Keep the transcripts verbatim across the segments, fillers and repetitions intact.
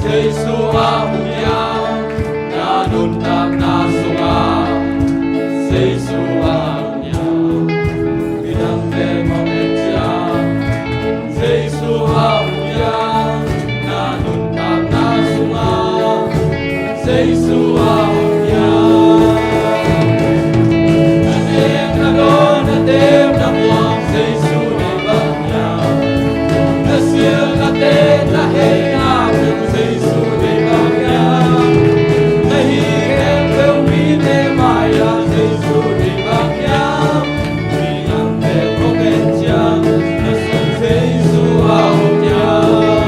Jesu a hong hiam, na nuntakna sungah. Jesu a hong hiam, midangte mong et ciang. Jesu a hong hiam, na nuntakna sungah. Jesu a hong hiam. Na nek, na dawn, na tem, na muang, Jesu deih bang hiam. Na sil, na ten, na hei, na peuh, Jesu deih bang hiam. Na hih khempeuh mite mai-ah, Jesu deih bang hiam. Midangte hong et ciang, na sung Jesu a hong hiam.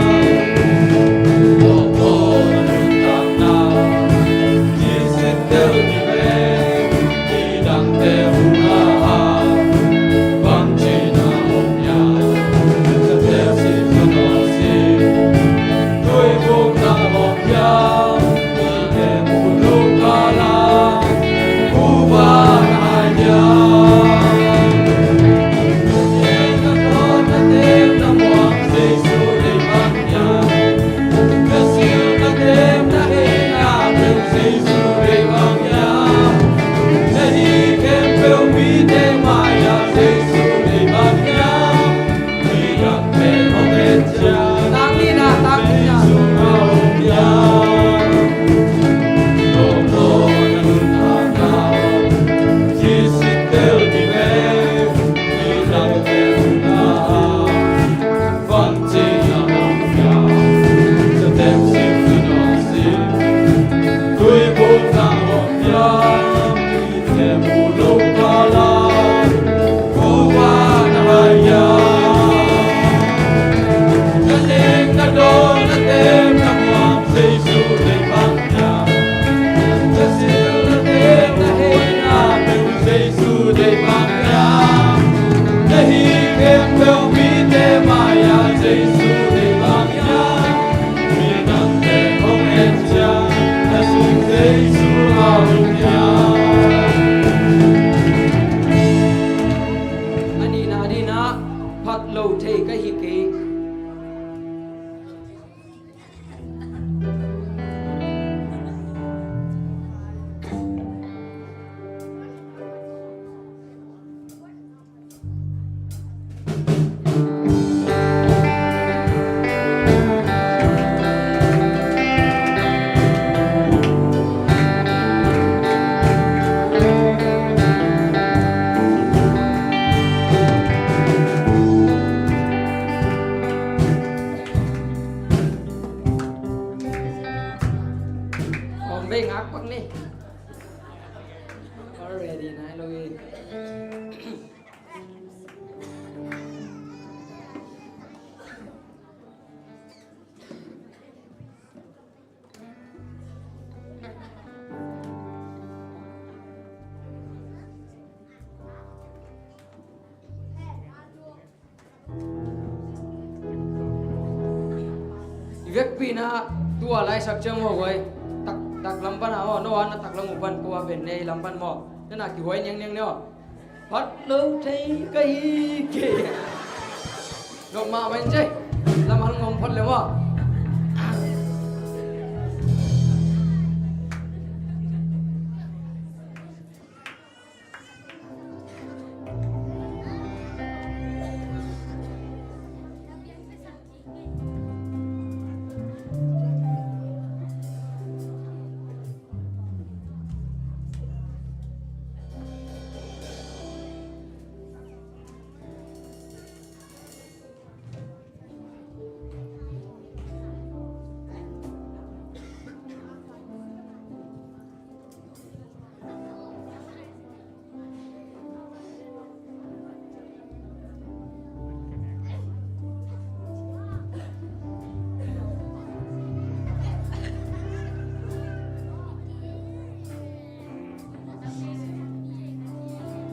Aw, aw, na nuntakna, kisit tel ni ve. Midangte hong a, vancina hong hiam. Sa tel si, sa tel si. Tuiphumna hong hiam. A nihna ding ah, phat lo thei ka hi kei. Kawm bei ngak pak ni. Already nai lo i. I vekpi na tua laisak ciang maw guai. Tak, taklam pan a maw, no a na taklam uh pan ko a pen nei lam pan maw. Na na kihuai niangniang ne aw. Phat lo thei ka hi kei. Nop mah mah in cei. Lam hal ngom phot le maw.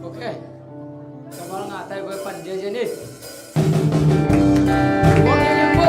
Ok. Ka mal nga tai gue pan je je ni. Wang ye ye bo.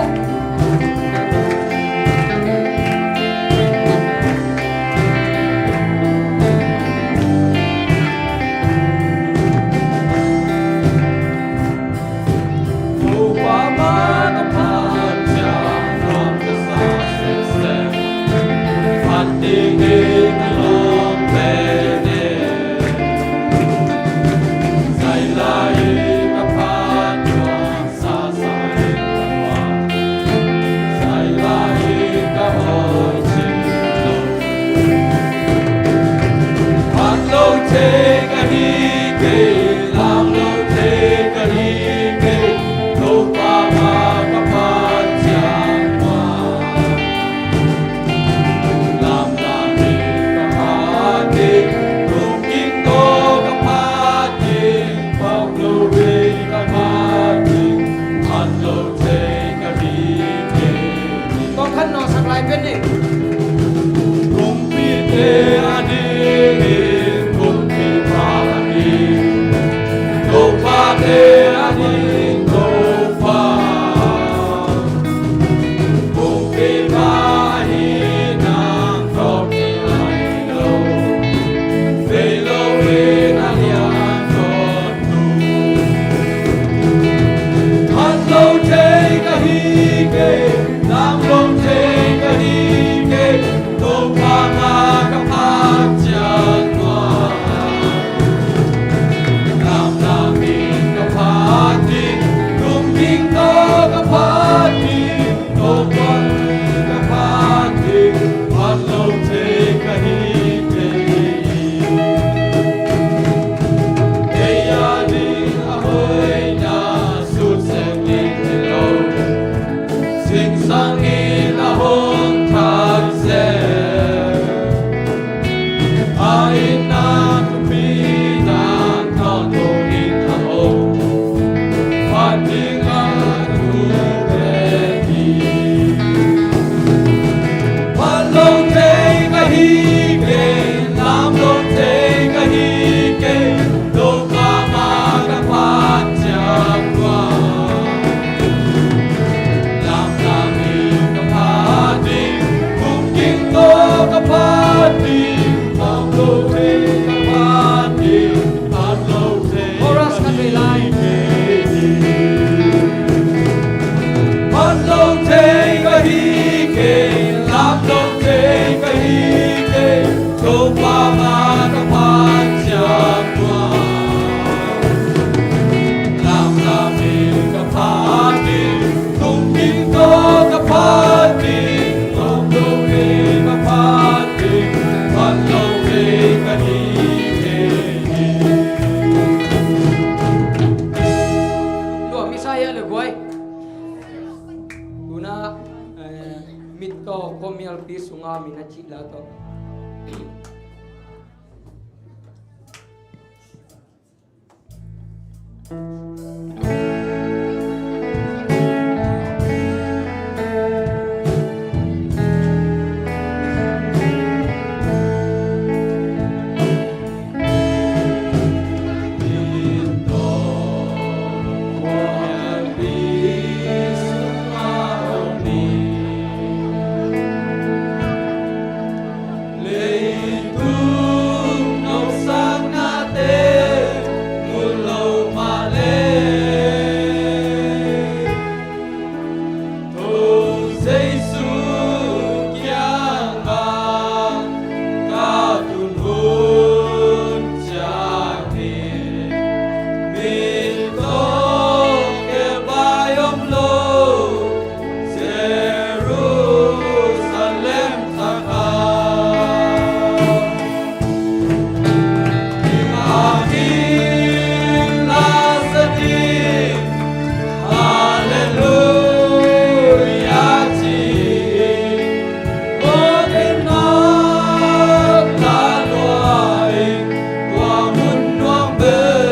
tawh khuamialpi sunga mi na cih la tawh. Leitung nopsaknate mu lo mah leh, Topa Jesu kiangah ka tun hun ciang hi. Mit tawh kibai om lo Jerusalem thak ah, i pha kim la sa ding, Halleluia ci in. Mawhna la lua in, tua mun nuam bel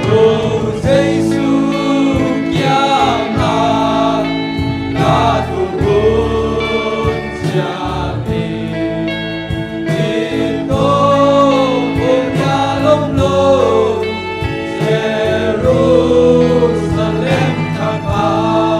Topa Jesu kiangah ka tun hun ciang hi. Mit tawh khuamial om lo Jerusalem thak ah, Topa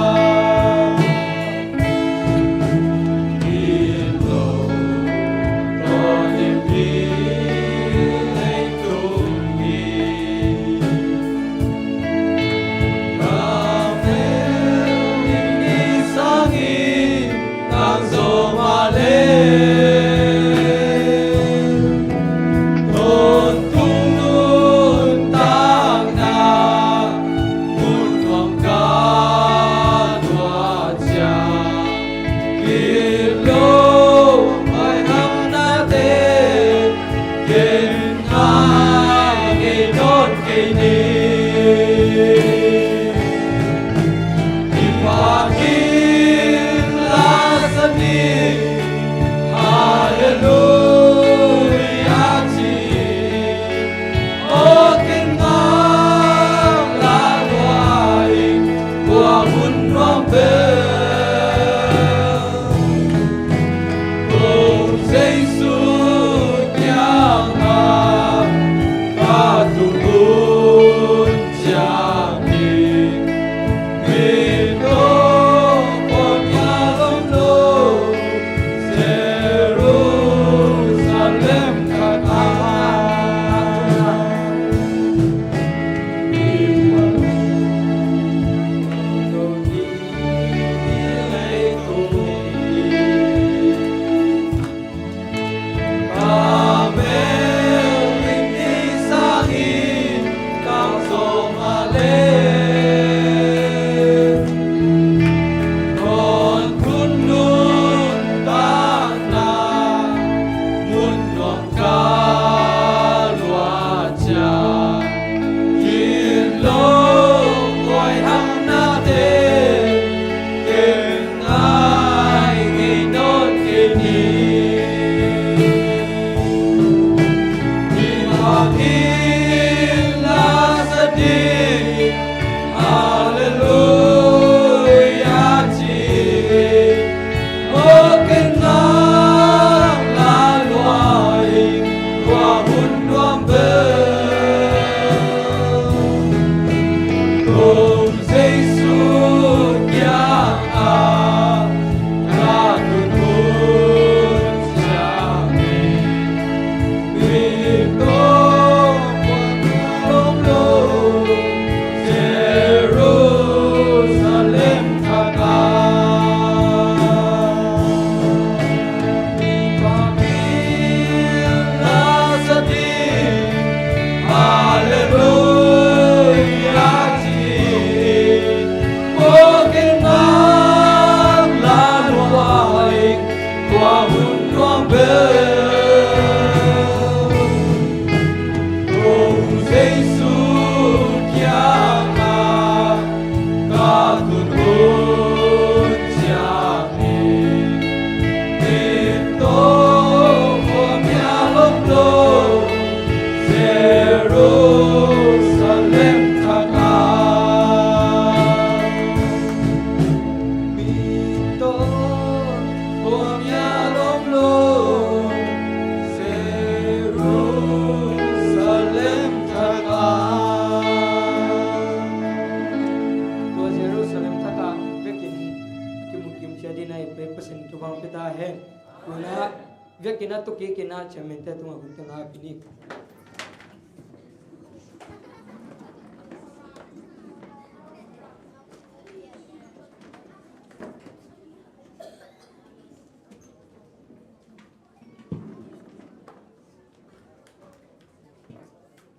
Tua hun nuam bel ko Jesu kiangah ka tun hun ciang hi. Mit tawh khuamial om lo Jerusalem thak ah. Mit tawh khuamial om lo Jerusalem thak ah. Tua Jerusalem thak ah vekin kimu kimcia dingin i pek Pasian thupha pia ta hen. Tuna vekin a tukikin a chairman te tungah hun teng a pia ni.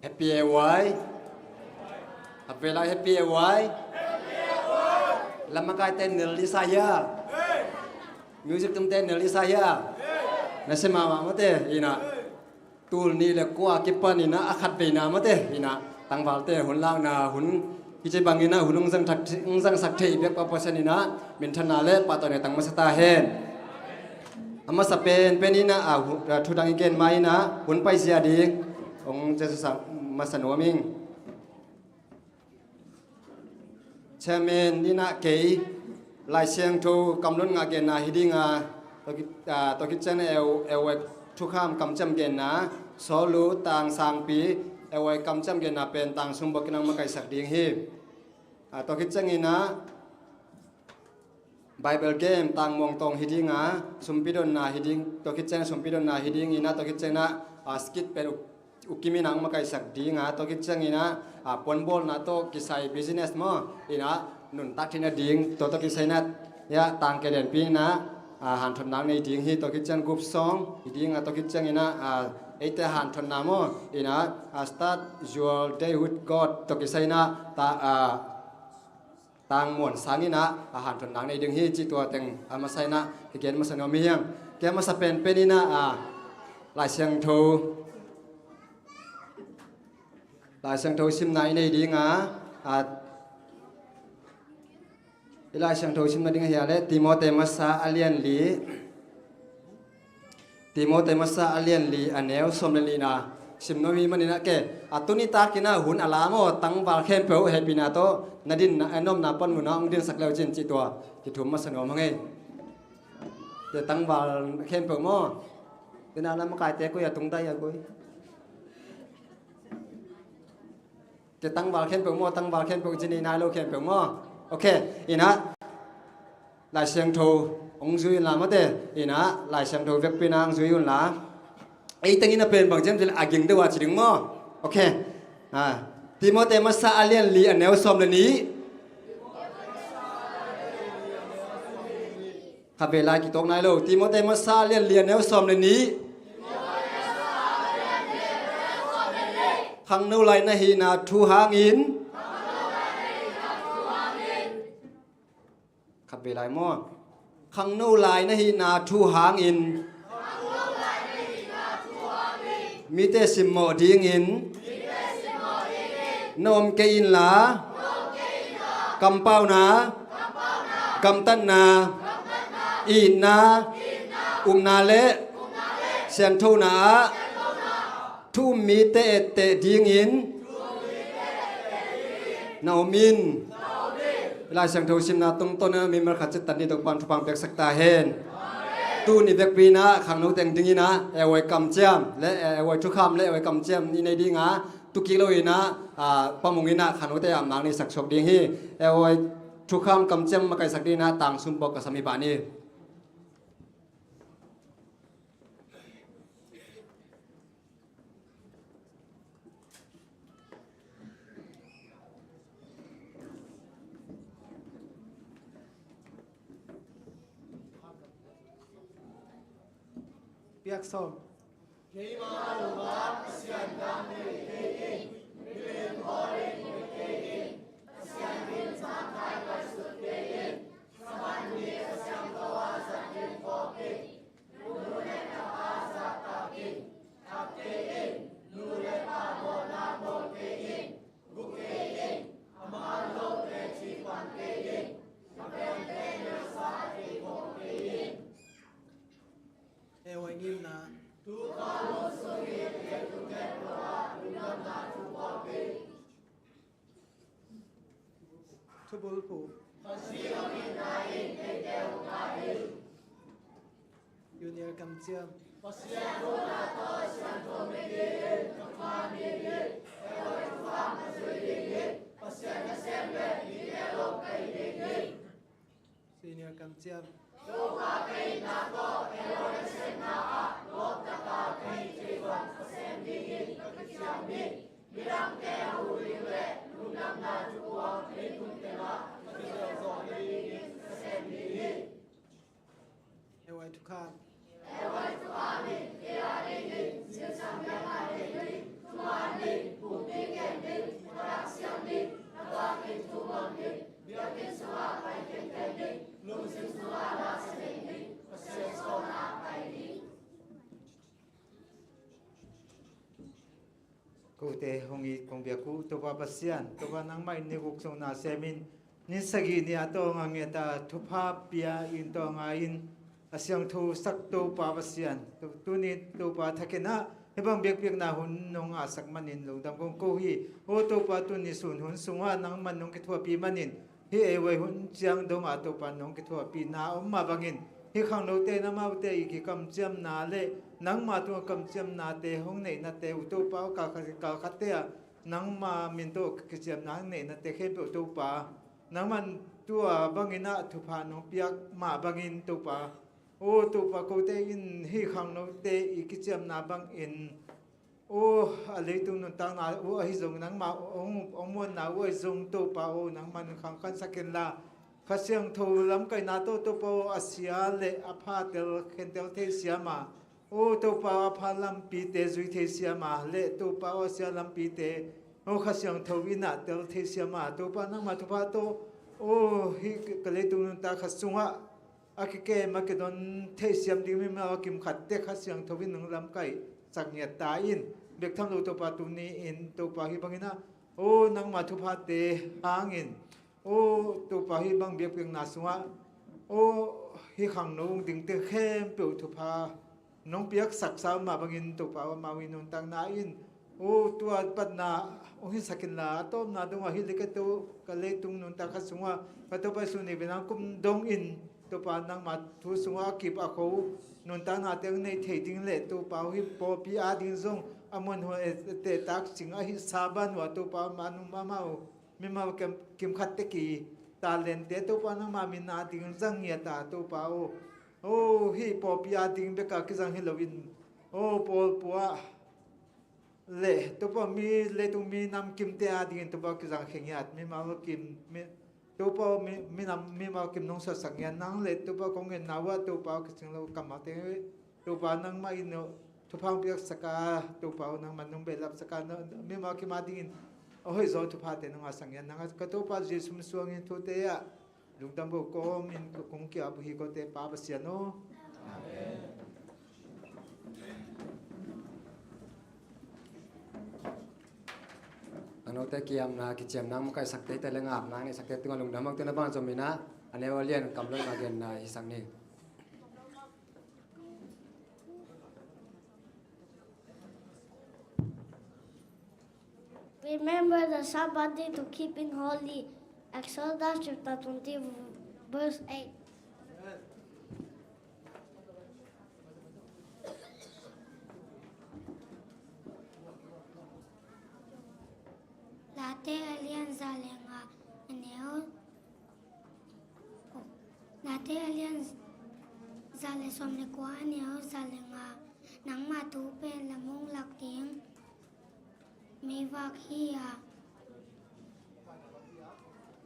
Happy A Y. Happy lai, Happy A Y. Lamakaite nel disa hia? Music tumte nel disa hia? Na sia mahmah mate ina. Tul nih le kua kipan ina a khat veina mate ina tangvalte hun lakna hun kici bang ina hun hong zang thak, hong zangsak thei biak pa Pasian ina minthanna le pahtawina tang masa ta hen. A masa penpen ina a hu-, a thudang i gen ma ina hun paizia ding hong ciansak masa nuam ing. Chairman ina kei Lai Siangtho kamlun ngah genna hi dinga, tua khit, a, tua khit ciang eu, eu thukham kamciam genna, Sawlu tang sangpi, eu kamciam genna pen tang sum bawk ina makaihsak ding hi. A, tua khit ciang ina, Bible game tang muangtawng hi dinga, sumpidonna hi ding, tua khit ciang sumpidonna hi ding ina, tua khit ciang ina, a, skit pen u, u kim ina makaihsak dinga, tua khit ciang ina, a, puanbawlna tawh kisai business maw, ina, nuntak theihna ding, tua tawh kisai ina, ya, tang kei lianpi ina, a, hanthotna nei ding hi, tua khit ciang group song hi dinga, tua khit ciang ina, a, eite hanthotna maw, ina, a, start your day with God, tua kisai ina, ta, a, tang muan sang ina, a, hanthotna nei ding hi, cih tua teng a masa ina kigen masa nuam hi hang. Kei a masa penpen ina, a, Lai Siangtho, Lai Siangtho simna i nei dinga, a, i Lai Siangtho simna ding ahia le Timote masa a lian li. Timote masa a lian li a neu sawm le nihna sim nuam hi manin a ke, a tuni takin a hun a la maw, tangval khempeuh hehpihna tawh na dinna, a, na omna panmun ah hong dinsak le uh cin cih tua kithum masa nuam hang ei. Tua tangval khempeuh maw, tua na makaite koi a tung dai a koi. Tua tangval khempeuh maw, tangval khempeuh, ci ni nai lo khempeuh maw. Ok, ina Lai Siangtho hong zui unla mate, ina Lai Siangtho vekpi ina hong zui unla. Ei teng ina pen bang ciam cil a ging deuh a ci ding maw. Ok. A, Timote masa a lian li a neu sawm le nih. Kha ve lai kitok nai lo. Timote masa a lian li a neu sawm le nih. Khangno lai na hihna thu hangin. Kha ve lai maw. Khangno lai na hihna thu hangin. Mite simmawh dingin na om kei inla, kampauna, gamtatna, itna, upna le sianthona ah thu um mite etteh dingin na om in. Lai Siangtho simna tungtawn in a mimal khat ciat tan ding Topa'n thupha piaksak ta hen. Tuni vekpi in ah khangno teng dingin ah A Y kamciam le A Y thukham le A Y kamciam i nei ding a, tu kik lo in ah, ah, pamung in ah khangnote a amnak nei sak suak ding hi. A Y thukham kamciam makaihsak ding in ah tang sum pawh ka sam hi pah ni. Piak sawm. Keimah lungah Pasian dang nei kei in, milim bawl in hoih kei in, Pasian min tangkai ngaihsut kei in, Sabbath ni Kha Siangtho ah zat in phawk in. Ewe ngimna. Thubulphuh. Junior kamciam. Senior kamciam. Ewe thukham. Kote hong it kong biak uh Topa Pasian, Topa nangmah in ni guk sung na semin, ni sagih ni a tawng a nget a thupha pia in tawng a in a siangtho sak Topa Pasian, tu-, tuni Topa thakin ah hih bang biakpiakna hun nong ngahsak manin lungdam kong ko hi. O Topa, tuni sun hun sungah nangman nong kithuahpih manin hih ei wei hun ciang dongah Topa nong kithuahpihna om mah bangin hih khangnote in amaute i kikamciamna le nangma tungah kamciamnate hong neihnate uh Topa aw, kalkhat, kalkhatte ah nangma min tawh kiciamna hong neihnate khempeuh Topa nangman tua bangin ah thupha nong piak mah bangin Topa, o Topa, kote in hih khangnote i kiciamna bangin, o, a leitung nuntakna uh ahi zong nangma hong, hong muanna uh ahi zong Topa, o, nangman khangkhansak inla Kha Siangtho lamkaihna tawh Topa, o, a sia le a pha tel khentel thei siama, o Topa, a pha lampite zui thei siama le Topa, o, a sia lampite, o, Kha Siangtho in ah tel thei siama Topa nangma thupha tawh, o, hih ka leitung nuntak khat sungah a kikem a kidon theihsiam ding mimal a kimkhatte Kha Siangtho in nong lamkaihsak ngiat ta in, bek tham lo Topa, tuni in Topa hih bangin ah, o, nangma thuphate hangin, o Topa, hih bang biakpiakna sungah, o, hih khangno hong dingte khempeuh thupha nong piaksaksa mah bangin Topa, amau i nuntakna in, o, tua patna hong hinsak inla a tawpna dongah hih liketo ka leitung nuntak khat sungah ka Topa Jesu ni venang kum dongin Topa nangma thu sungah a kip a kho nuntaknate hong nei thei ding le Topa, hih pawlpi ading zong a muanhuai tehtak cing ahi Sabbath uh ah Topa, amau mimal kim, kimkhat tek i talente Topa nangma min ading zang ngiat a Topa, o, o, hih pawlpi ading bek a kizang hi loin, o, pawlpua le Topa mi, leitung mi nam kimte adingin Topa kizang khe ngiat mimal kim, mi, Topa mi, mi nam, mimal kim nong suaksak ngiat nang le Topa kong ngetna uh ah Topa kicing lo kammalte Topa nangmah in thupha hong piaksak a, Topa aw, nangman nong behlapsak a, mimal kim adingin a hoih zaw thuphate nong ngahsak ngiat nang a, ka Topa Jesu min suangin thute ah lungdam bo kawmin kong ki-ap uh hi, kote Pa Pasian aw. Amen. A note kiamna, kiciamna makaihsakte te le ngapna neihsakte tungah lungdam hang tuna bang zom ina, a neu a lian kam loin a genna hisak ni. Remember the Sabbath day to keep it holy. Exodus chapter twenty, verse eight. Late a lian za le nga, a neu Late a lian za le sawm le kua, a neu za le nga. Nangma thu pen lam hong lak ding meivak hi a,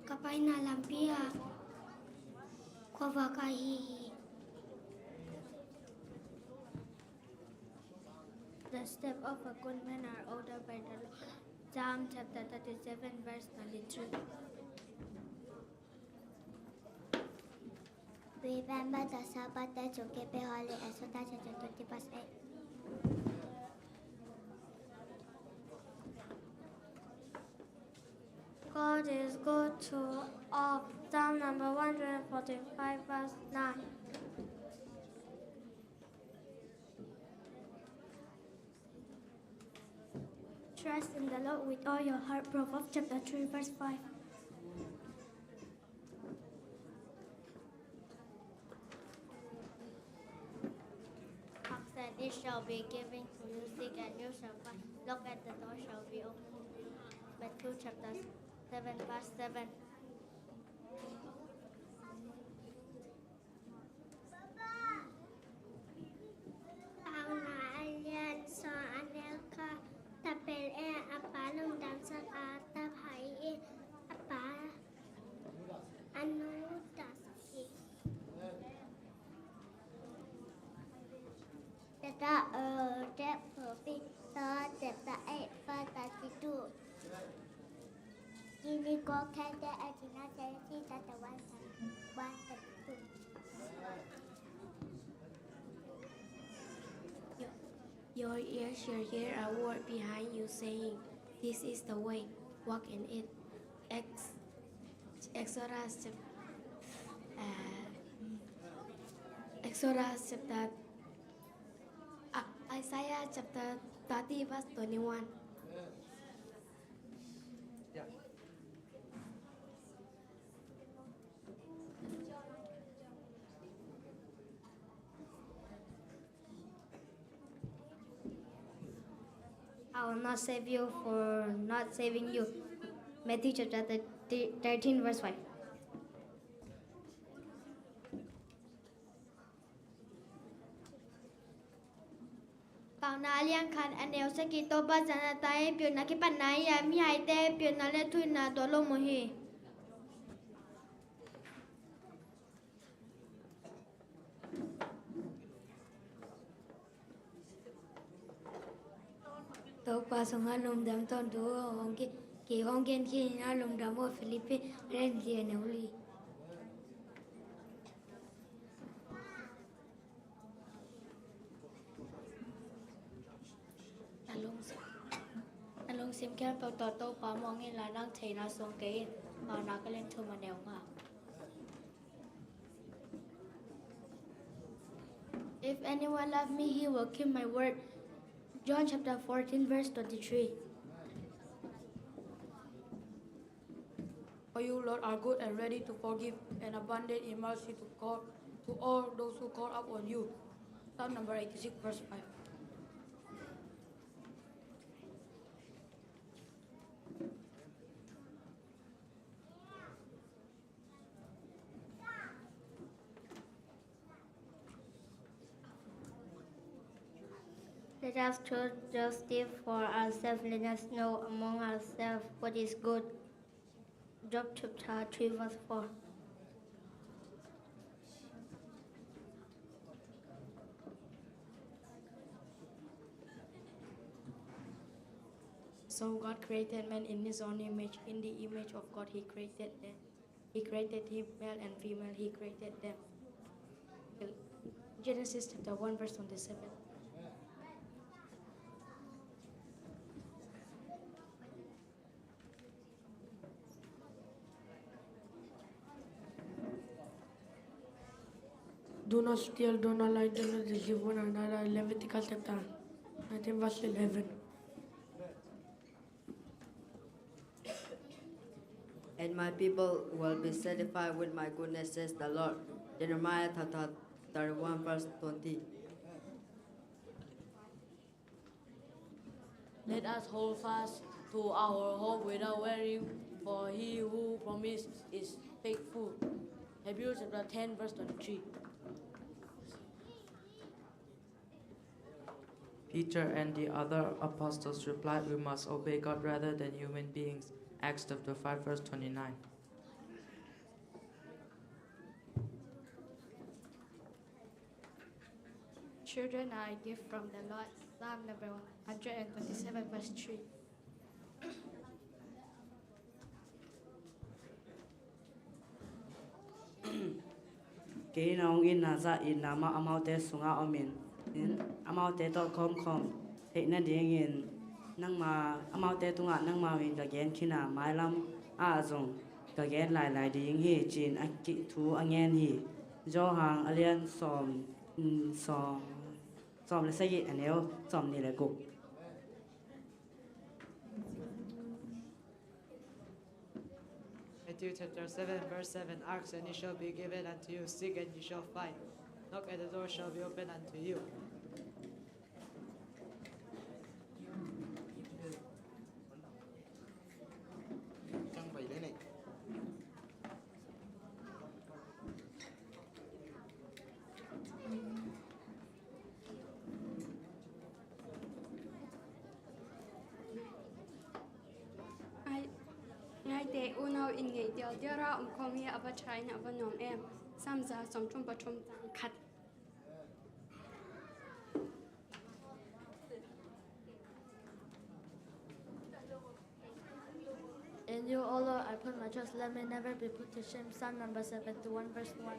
ka paina lampi ah khuavak ahi hi. The steps of a good man are ordered by the Lord. Psalm chapter thirty-seven, verse twenty-three. Remember the Sabbath day to keep it holy, Exodus chapter twenty, verse eight. God is good to all. Psalm number one hundred forty-five, verse nine. Trust in the Lord with all your heart. Proverbs chapter three, verse five. Ask and it shall be given to you. Seek and you shall find. Knock and the door shall be opened to you. Matthew chapter seven, verse seven. Paunak a lian sawm, a neu khat. Tabel e, a pa lungdam sak a, taphai i, a pa a nu dam sak hi. Teta o, tep o, pi to, teta e, fa ta ti tu. Ini ko kete e tina se si ta ta wan ta wan ta tu. Your, your ears shall hear a word behind you saying, "This is the way, walk in it." Ex-, Exodus chap-, uh, Exodus chapter, uh, Isaiah chapter thirty, verse twenty-one. I will not save you for not saving you. Matthew chapter thirteen, verse five. Paunak a lian khat, a neu sagih. Topa zahna ta hi. Piuhna kipatna hi a, mihaite piuhna le thuhilhna tuah lo mawk hi. Topa sungah lungdam tawntung hong ki, ki hong gen khin a, lungdam uh. Philippi a lian li, a neu li. Na lungsim, na lungsim khempeuh tawh Topa muang inla, nang theihna suang kei in. Paunak a lian thum, a neu nga. If anyone love me, he will keep my word. John chapter fourteen, verse twenty-three. For you, Lord, are good and ready to forgive and abundant in mercy to call, to all those who call upon you. Psalm number eighty-six, verse five. Let us choose justice for ourselves. Let us know among ourselves what is good. Job chapter three, verse four. So God created man in his own image. In the image of God, he created them. He created him, male and female, he created them. Genesis chapter one, verse twenty-seven. Do not steal, do not lie, do not deceive one another. Leviticus chapter nineteen, verse eleven. And my people will be satisfied with my goodness, says the Lord. Jeremiah chapter thirty-one, verse twenty. Let us hold fast to our hope without wavering, for he who promised is faithful. Hebrews chapter ten, verse twenty-three. Peter and the other apostles replied, "We must obey God rather than human beings." Acts chapter five, verse twenty-nine. Children are a gift from the Lord. Psalm number one hundred and twenty-seven, verse three. Kei in a hong itna zah itna mah amaute sungah om in, in amaute tawh khawmkhawm theih nadingin nangma, amaute tungah nangmah in ka gen khin a, mailam ah zong ka gen lailai ding hi, ci-in a ki-, thu a ngen hi. Johan a lian sawm, mm, sawm, sawm le sagih, a neu sawm nih le guk. Matthew chapter seven, verse seven, "Ask and it shall be given unto you, seek and you shall find, knock and the door shall be opened unto you." Ai, ngaite unau in ngeih dialdial a om khawm hi a va ṭha in a va nuam em. Sam za sawmthum pathum tang khat. In you, O Lord, I put my trust, let me never be put to shame. Psalm number seventy-one, verse one.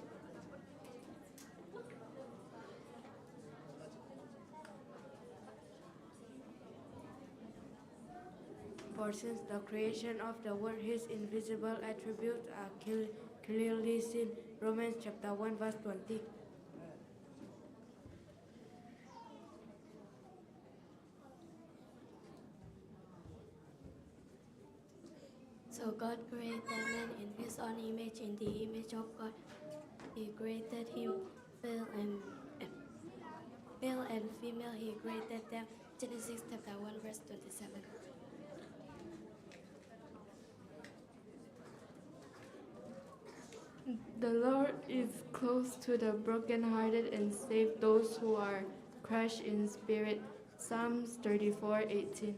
For since the creation of the world, his invisible attributes are cl-, clearly seen. Romans chapter one, verse twenty. So God created man in his own image, in the image of God he created him, male and, male and female he created them. Genesis chapter one, verse twenty-seven. The Lord is close to the brokenhearted and save those who are crushed in spirit. Psalms thirty-four eighteen.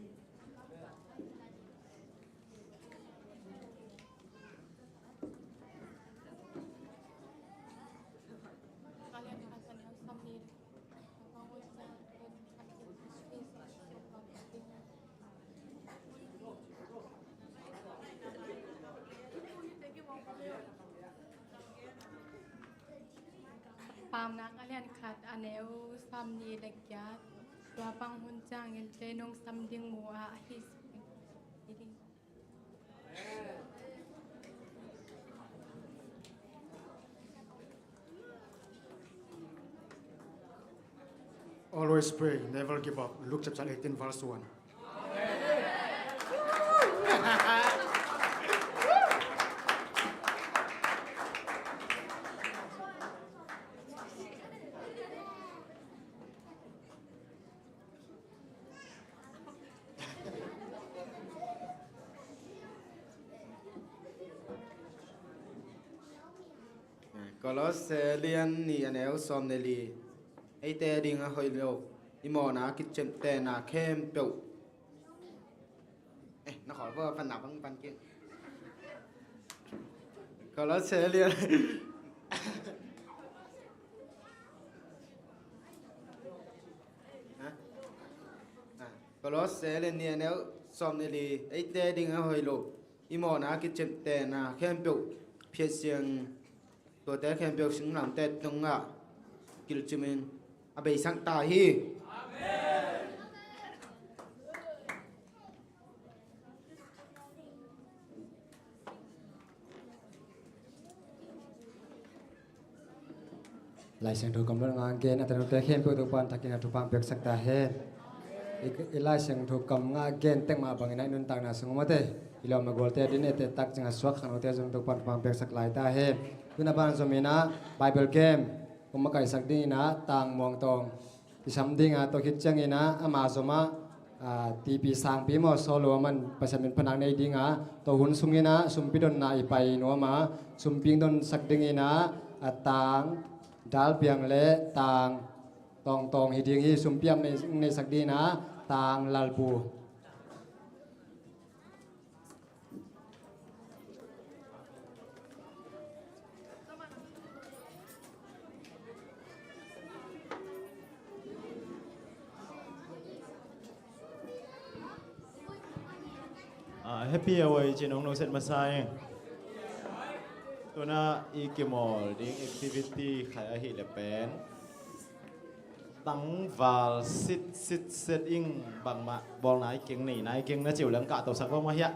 Paunak a lian khat a neu sawmnih le giat. Tua bang hun ciangin leilung sam ding mu-ah ahi hi ding. Always pray, never give up. Luke chapter eighteen, verse one. Kolosse lian nih a neu sawm le li. Eite ding a hoih lo, i mawhna a kicemtehna khempeuh. Eh, na khawl vo, pan na bang pan kik. Kolosse lian. Ha? Ah, Kolosse lian nih a neu sawm le li. Eite ding a hoih lo, i mawhna a kicemtehna khempeuh phiat siang, tuate khempeuh singlamteh tungah kilcimin a beisak ta hi. Lai Siangtho kammal nga gen a tanute khempeuh Topa'n thakin a thupha hong piaksak ta hen. I, i Lai Siangtho kam nga gen tek mah bangin a i nuntakna sung um a te, i lawm a gualte a din ete tak ciang a suak khangnote zong Topa'n thupha hong piaksak lai ta hen. Tuna ban zom in a Bible game hong makaisak ding in a Tang Muang Tawng i sam ding a, tua khit ciangin a ama zom a, a, tipi sangpi maw solo a man Pasian min phatna nei ding a, tua hun sungin a sumpi donna i pai nuam a, sumpi hong donsak ding in a, a Tang Dal Piang le Tang Tawng Tawng hi ding hi. Sumpi a nei, neihsak ding in a Tang Lalpu. Ah, happy hour i cih nong nusiat masa ing. Tuna i kimawl ding activity khat ahih leh pen tangval sit sit set ing, bangmah bawl nai keng, nei nai keng na cih uh leng kahtosak vo mah hiah.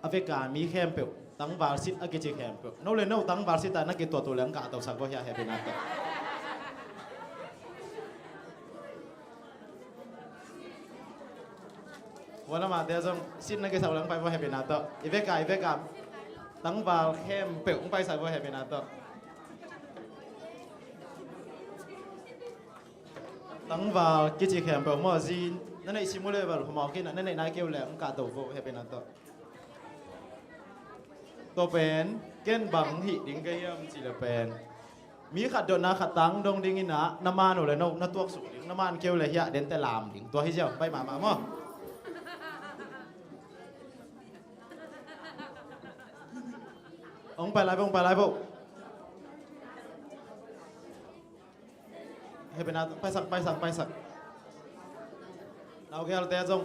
A veka mi khempeuh tangval sit a kici khempeuh, no le no tangval sit ah na kituat uh leng kahtosak vo hiah, happy na teh. Tua lamah te zong sit na kisak leng pai vo, hehpihna tawh. I vekah, i vekah tangval khempeuh hong paisak vo, hehpihna tawh. Tangval kici khempeuh maw, zi na neih sim uh leh bel phamawh kei in ah, na neih nai kei uh leh hong kahto vo, hehpihna tawh. Tua pen ken bang hih ding ka hiam cih leh pen, mi khat dotna khat tang dong ding in ah, na man uh leh no na tuaksuk ding, na man kei uh leh hiah dente lam ding. Tua hi ziau, pai mahmah maw. Hong pai lai vo, hong pai lai vo. Hehpihna, paisak, paisak, paisak. Naugelte zong.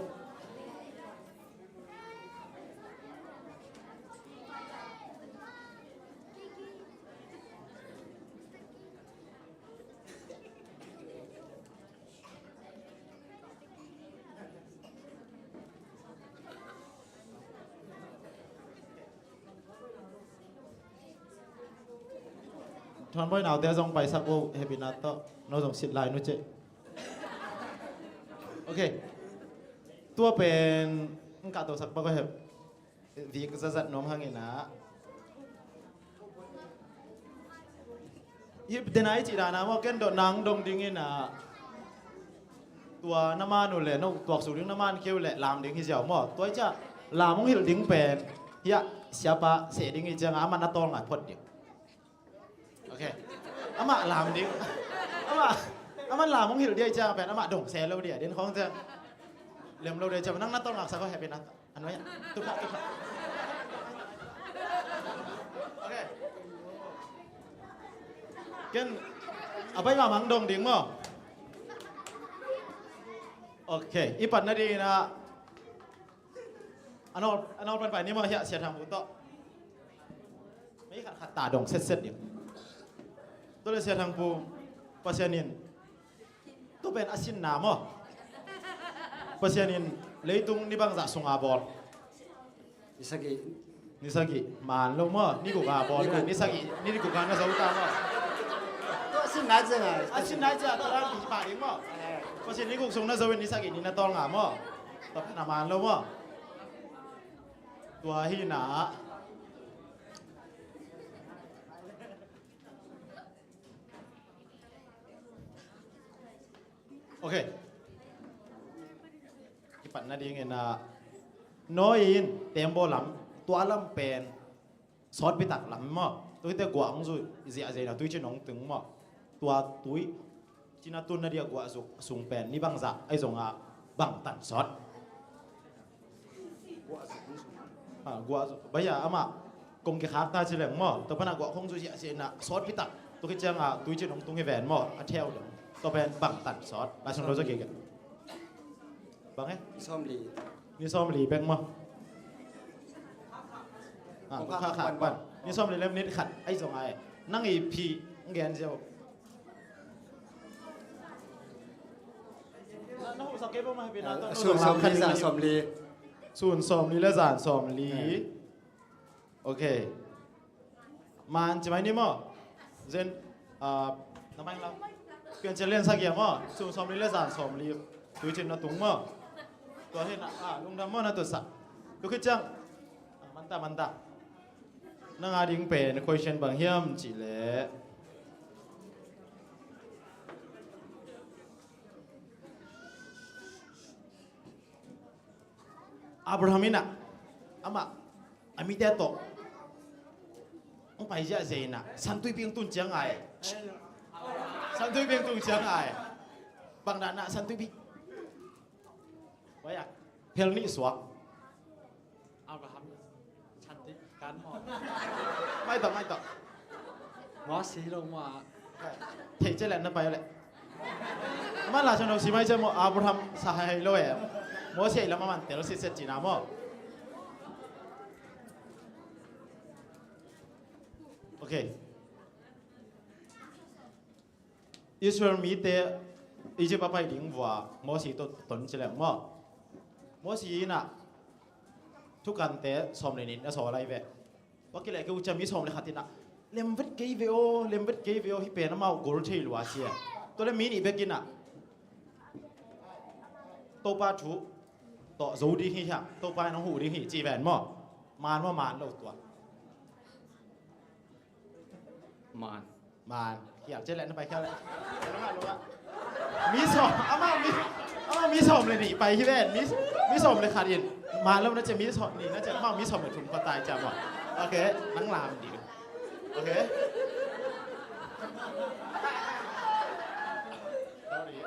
Thuanbawi naute zong paisak uh, hehpihna tawh. No zong sit lai nu ceh. Ok. Tua pen hong kahtosak pak uh hep. Vik zazat nuam hang in ah. Hih dena i cih dan a maw, ken dotna hong dong ding in ah, tua na man uh leh no tuaksuk ding, na man kei uh leh lam ding hi ziau maw. Tua hi ciah lam hong hilh ding pen hiah siapa seh ding hi ciangah amah na tawlnga phot ding. Ok. Amah lam ding. Amah, amah lam hong hilh ding hi ciangah pen amah dong se lo ding a, den khawng ciang lem lo ding hi ciang nang na tawlngaksak uh, hehpihna tawh. A nuai ah. Tuphah, tuphah. Ok. Ken a bai mahmah hong dong ding maw. Ok. I patna ding in ah, a nawl, a nawl pan pai ni maw, hiah Sia Thang Pu tawh. Mei khat khat ta dong setset ding. Tua leh Sia Thang Pu, Pasian in, tua pen a sinna maw, Pasian in leitung ni bangzah sunga bawl? Ni sagih. Ni sagih. Man lo maw, ni guk a bawl. Ni guk. Ni sagih, ni guk a na zo ta maw? Tua a sinna ciang a, a sinna ciang a tua dan kici pah ding maw? Eh. Pasian ni guk sung na zo in ni sagih ni na tawlnga maw? Tua pen a man lo maw? Tua hi na. Ok. Kipatna ding in ah, Noah in tembaw lam, tua lam pen sawtpi tak lam maw. Tua hi teh guah hong zuk ziahziah in ah tuicin hong tung maw. Tua tui cina tunna dia guah zuk sung pen ni bangzah ahi zongah bangtan sawt? Ah, guah zuk. Bai a amah kong kikhak ta ci leng maw, tua pan a guah khong zuk ziahziah in ah sawtpi tak. Tua khit ciangah tuicin hong tung hi ven maw, a theu dong. Tua pen bangtan sawt? Lai Siangtho zong kikhen. Bang e? Ni sawmli. Ni sawmli bek maw? Ah, kong khak khak pan. Ni sawmli le minit khat ahi zong ai. Nang i phi, ngen ziau. Na, na husak kei bang maw, hehpihna tawh. Sun sawmli, zan sawmli. Sun sawmli le zan sawmli. Ok. Man ci mai ni maw. Zen, ah, na mai lau. Piancil lian sagih maw. Sun sawmli le zan sawmli. Tuicin na tung maw. Tua hi na, ah, lungdam maw na tusak. Tua khit ciang. Ah, manta, manta. Nang a ding pen question bang hiam cih leh, Abraham in ah, amah a mite tawh hong pai ziahziah in ah, Santuipi hong tun ciang ai. Santuipi hong tun ciang ai. Bang dan ah Santuipi? Bai a, phel nih suak. Abraham, Santuipi kan maw. Mai tawh, mai tawh. Mawsi lo maw. Thei ciang leh na pai leh. Amah Lai Siangtho sim mai ciang maw, Abraham sa hai lo e. Mawsi lam amah tel sitset cihna maw. Ok. Israel mite Egypt a pai ding vua Mawsi tawh ton ci leng maw. Mawsi in ah thukante sawm le nih na sawl lai ve. Tua kileh kei uh ciang mi sawm le khat in ah, lemvet kei ve aw, lemvet kei ve aw, hih pen amau gol thei lua ci e. Tua leh mi nih bek in ah Topa thu tawh zo ding hi hiam, Topa in hong huh ding hi ci ven maw? Man maw, man lo tua? Man. Man. Khial ciat leh, na pai khial leh. Mi sawm, amah mi, amah mi sawm leh nih pai hi ven. Mi, mi sawm leh khat in man lo na ci a, mi sawm nih na ci a, amah mi sawm leh thum pai ta hi ci a maw? Ok, nang lam ding. Ok. Sorry.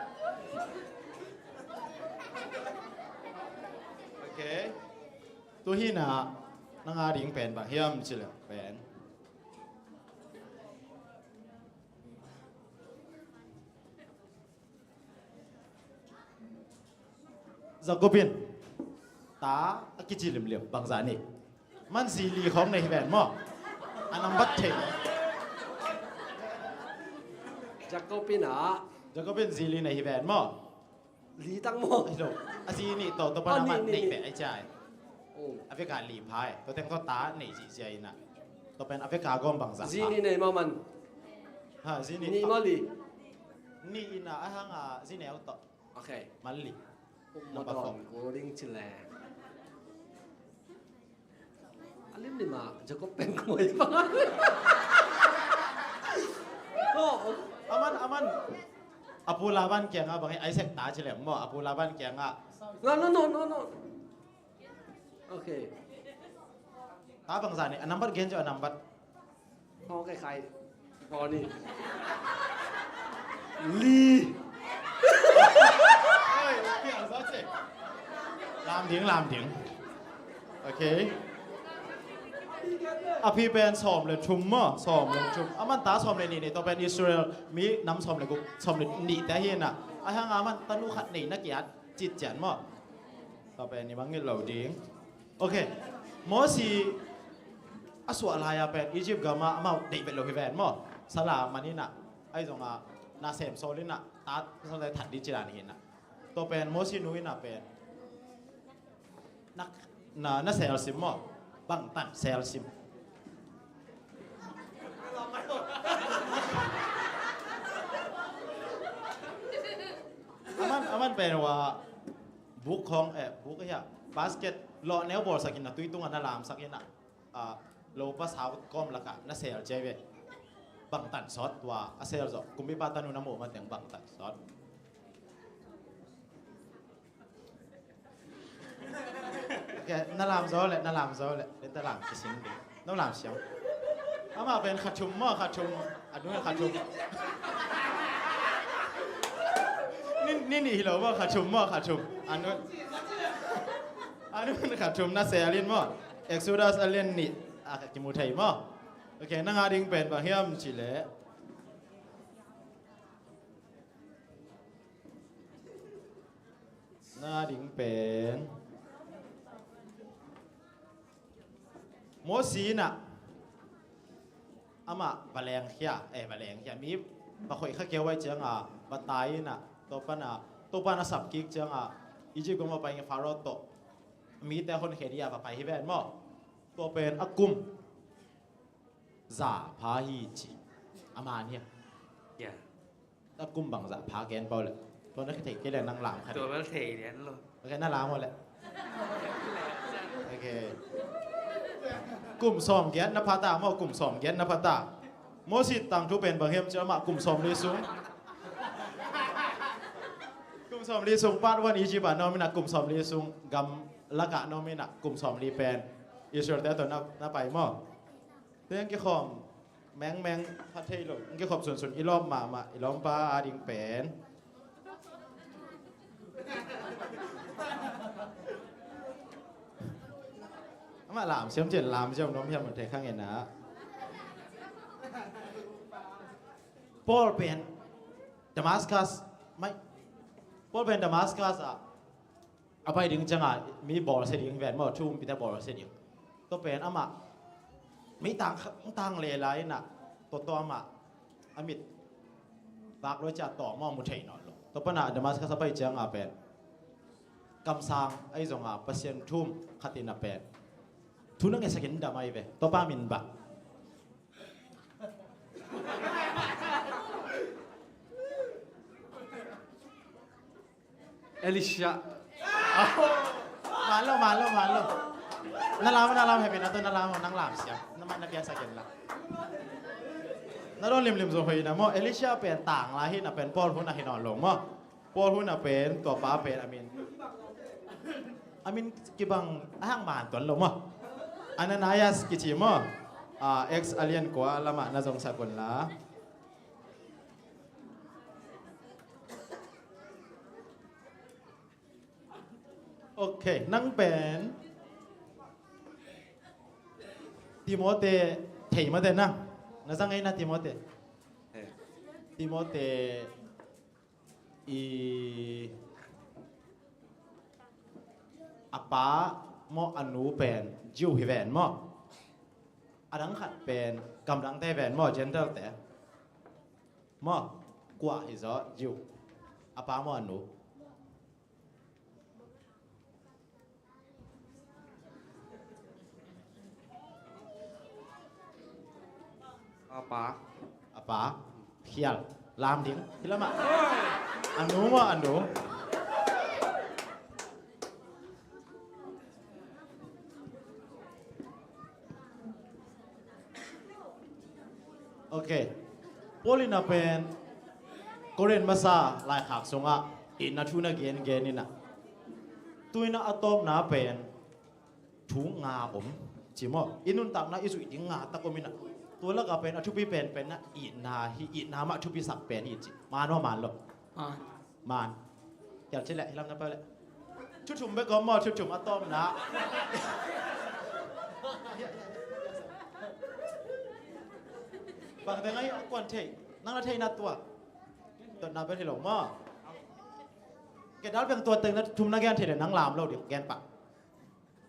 Ok. Tu hi-in ah, nang a ding pen bang hiam cih leh pen, Jacob in ta a kici limlim, bangzah nei? Amah in zi li khawng nei hi ven maw? A nambat thei. Jacob in ah, Jacob in zi li nei hi ven maw? Li tang maw? Hi lo. A zi nih tawh, tua pan amah in nih, nih, nih beh ai ciai. Oh. A vek a li pha e. Tua teng tawh ta nei zihziah in ah. Tua pen a vek a gawm bangzah pha. Zi nih nei maw, man? Ha, zi nih. Nih maw, li? Nih in ah, a hang a zi neu tawh. Ok. Man li. Number four. Kul ding ci leh. A limlim ah Jacob pen kua hi bang? Oh. Aman, aman. A pu Laban kiangah bang hi, Isaac ta ci leh maw, a pu Laban kiangah. No, no, no, no, no. Ok. Ta bangzah nei, a nambat gen zaw, a nambat. Khaw kaikhai. Khaw nih. Li. Lam ding, lam ding. Ok. A pi pen sawm leh thum maw, sawm leh thum. Aman ta sawm leh nih nei, tua pen Israel mi nam sawm leh guk, sawm leh nih te hi-in ah. A hang a aman tanu khat nei na ki-at citciat maw? Tua pen i mangngilh lo ding. Ok. Mosi a suah lai-a pen Egypt gam ah amau deih vet lo hi ven maw? Sala man in ah, ahi zongin na sem sawl in ah, ta sala that ding ci dan hi-in ah. Tua pen Mosi nu in ah pen na, na, na sel sim maw? Bangtan sel sim? Aman, aman pen ua buk khawng, eh, buk hi a, basket lawh neu bawlsak in a, tui tungah na lamsak in a, ah, lopa sau kawm lakah na sel ciai ve. Bangtan sawt tua a sel zawh, kumpipa tanu na muh mateng bangtan sawt. Ok, na lam zaw leh, na lam zaw leh, leh ta lam kising ding. Na lam siam. Amah pen kha thum maw, kha thum. A nu in kha thum. Ni, ni nih hi lo maw, kha thum maw, kha thum. A nu, a nu in kha thum na sel in maw. Exodus a lian nih a kimu thei maw. Ok, nang a ding pen bang hiam cih leh. Na ding pen Mosi in a, amah va lengkhia, eh, va lengkhia. Mi va khoih kha kei uh ahih ciangin va tai in a, tua pan a, tua pan a sap kik ciangin Egypt gam ah pai in Pharaoh tawh mite honkhia ding a va pai hi ven maw. Tua pen a kum za pha hi ci. A man hia? Yeah. A kum bangzah pha gen pau leh. Tua na thei kei leh nang lam kha ding. Tua bel thei lian lo. Ok, na lam uh leh. Ok. Kum sawmgiat na pha ta maw, kum sawmgiat na pha ta. Mosi tangthu pen bang hiam cih leh amah kum sawmli sung. Kum sawmli sung part one Egypt ah na om in a, kum sawmli sung gam lakah na om in a, kum sawmli pen Israel te tawh na, na pai maw. Tua hong kikhawm mengmeng pha thei lo, hong kikhop sunsun i lawp mahmah, i lawmpa a ding pen. Amah lam siam cin, lam siam nuam hiam, mun thei kha ngen a. Paul pen Damascus, mai. Paul pen Damascus ah a pai ding ciangin mi bawlsia ding ven maw, thu umpite bawlsia ding. Tua pen amah mi tang, tang leh lai in a, tua tawh amah a mit vak lua ciang tawm maw, mu thei nawn lo. Tua pan a Damascus a pai ciangin pen kamsang ahi zongin Pasian thu um khat in a pen thu na ngetsak in dam ahi ve. Tua pa min bang? Elisha. Malo, malo, malo. Na lam, na lam, happy na to, na lam, nang lam siam. Na mai na piak sa ken la. Na don limlim zo hoi na maw, Elisha pen tang la hi na pen Paul hun a hi nawn lo maw. Paul hun a pen, tua pa pen, a min. A min kibang, a hang man tuan lo maw. Ananias kici maw. Ah, Acts a lian kua lamah na zong sak un la. Ok, nang pen Timote thei mate nang. Na zang ei na Timote. Timote i a pa maw a nu pen Jew hi ven maw. A dang khat pen gamdangte ven maw, Gentile te. Maw, kua hi zaw Jew. A pa maw a nu. A pa. A pa. Khial. Lam ding. Hi lamah. A nu maw a nu. Ok. Paul in a pen Korin masa laikhak sungah itna thu na gengen in a, tu in a a tawpna pen thu nga om ci maw. I nuntakna i zuih ding nga tak om in a, tua lakah pen a thupi penpen na itna hi, itna mah thupi sak pen hi ci. Man maw man lo? Man. Kial ci leh, hi lam na pau leh. Thu thum bek om maw, thu thum a tawpna. Bang teng ahi a kuan thei, nang na thei na tua. Dotna bek hi lo maw. Ke dal beng tua teng na thum na gen thei leh nang lam lo ding, gen pah.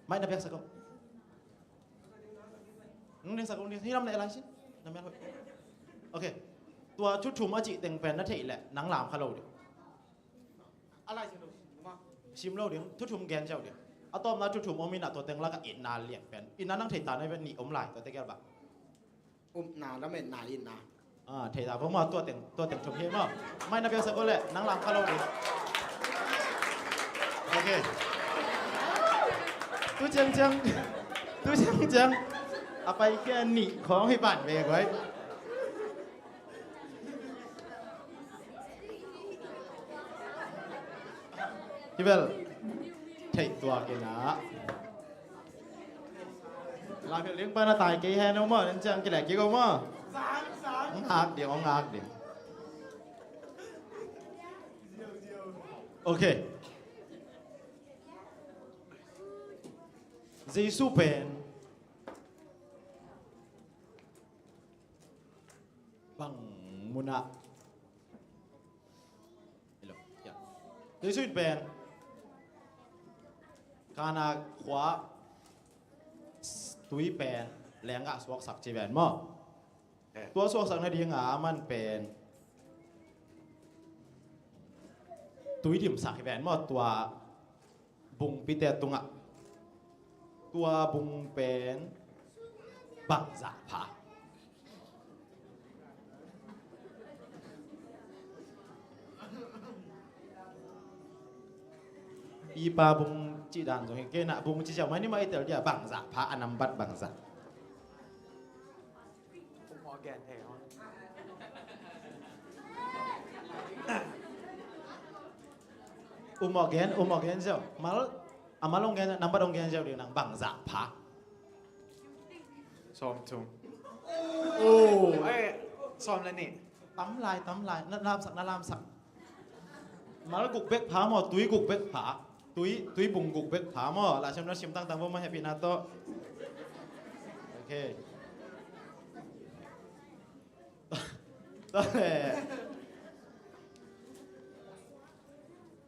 Mai na bek sa ko. Nung ding sa ko, nung ding, hi lam na elai sin. Na mial hoi. Ok. Tua thu thum a cih teng pen na thei leh nang lam kha lo ding. A lai sim lo, sim lo ding, thu thum gen ziau ding. A tawpna thu thum om in a, tua teng lakah itna lian pen. Itna nang thei ta na pen nih om lai, tua te gel ba. Upna, lametna, itna. Ah, thei ta vo maw, tua teng, tua teng thum hi maw. Mai na piaksak uh leh, nang lam kha lo ding. Ok. Tu ciangciang, tu ciangciang. A pai kia nih khawng hi pan ve guai. Hi bel, theih tuak in ah. Lam hilh ding pan a tai kei hen aw maw, nan ciang kileh kik aw maw. Ngak ding, aw ngak ding. Ok. Jesu pen bang munah Jesu in pen Kana khua tui pen lenggah suaksak ci ven maw? Tua suaksak nadinga aman pen tui dimsak hi ven maw? Tua bungpite tungah. Tua bung pen bangzah pha? Pipa bung cih dan zong hi kei na, bung cih ciau mai ni mah i tel dia, bangzah pha, a nambat bangzah? Um awgen, um awgen ziau. Mal, a mal ong gen, nambat ong gen ziau ding nang, bangzah pha? Sawmthum. Oh. Ai, sawm le nih. Tam lai, tam lai. Na lamsak, na lamsak. Mal guk bek pha maw, tui guk bek pha. Tui, tui bung guk bek pha maw. Laisiam na sim tangtang vo maw, happy na tawh. Ok. Tua le.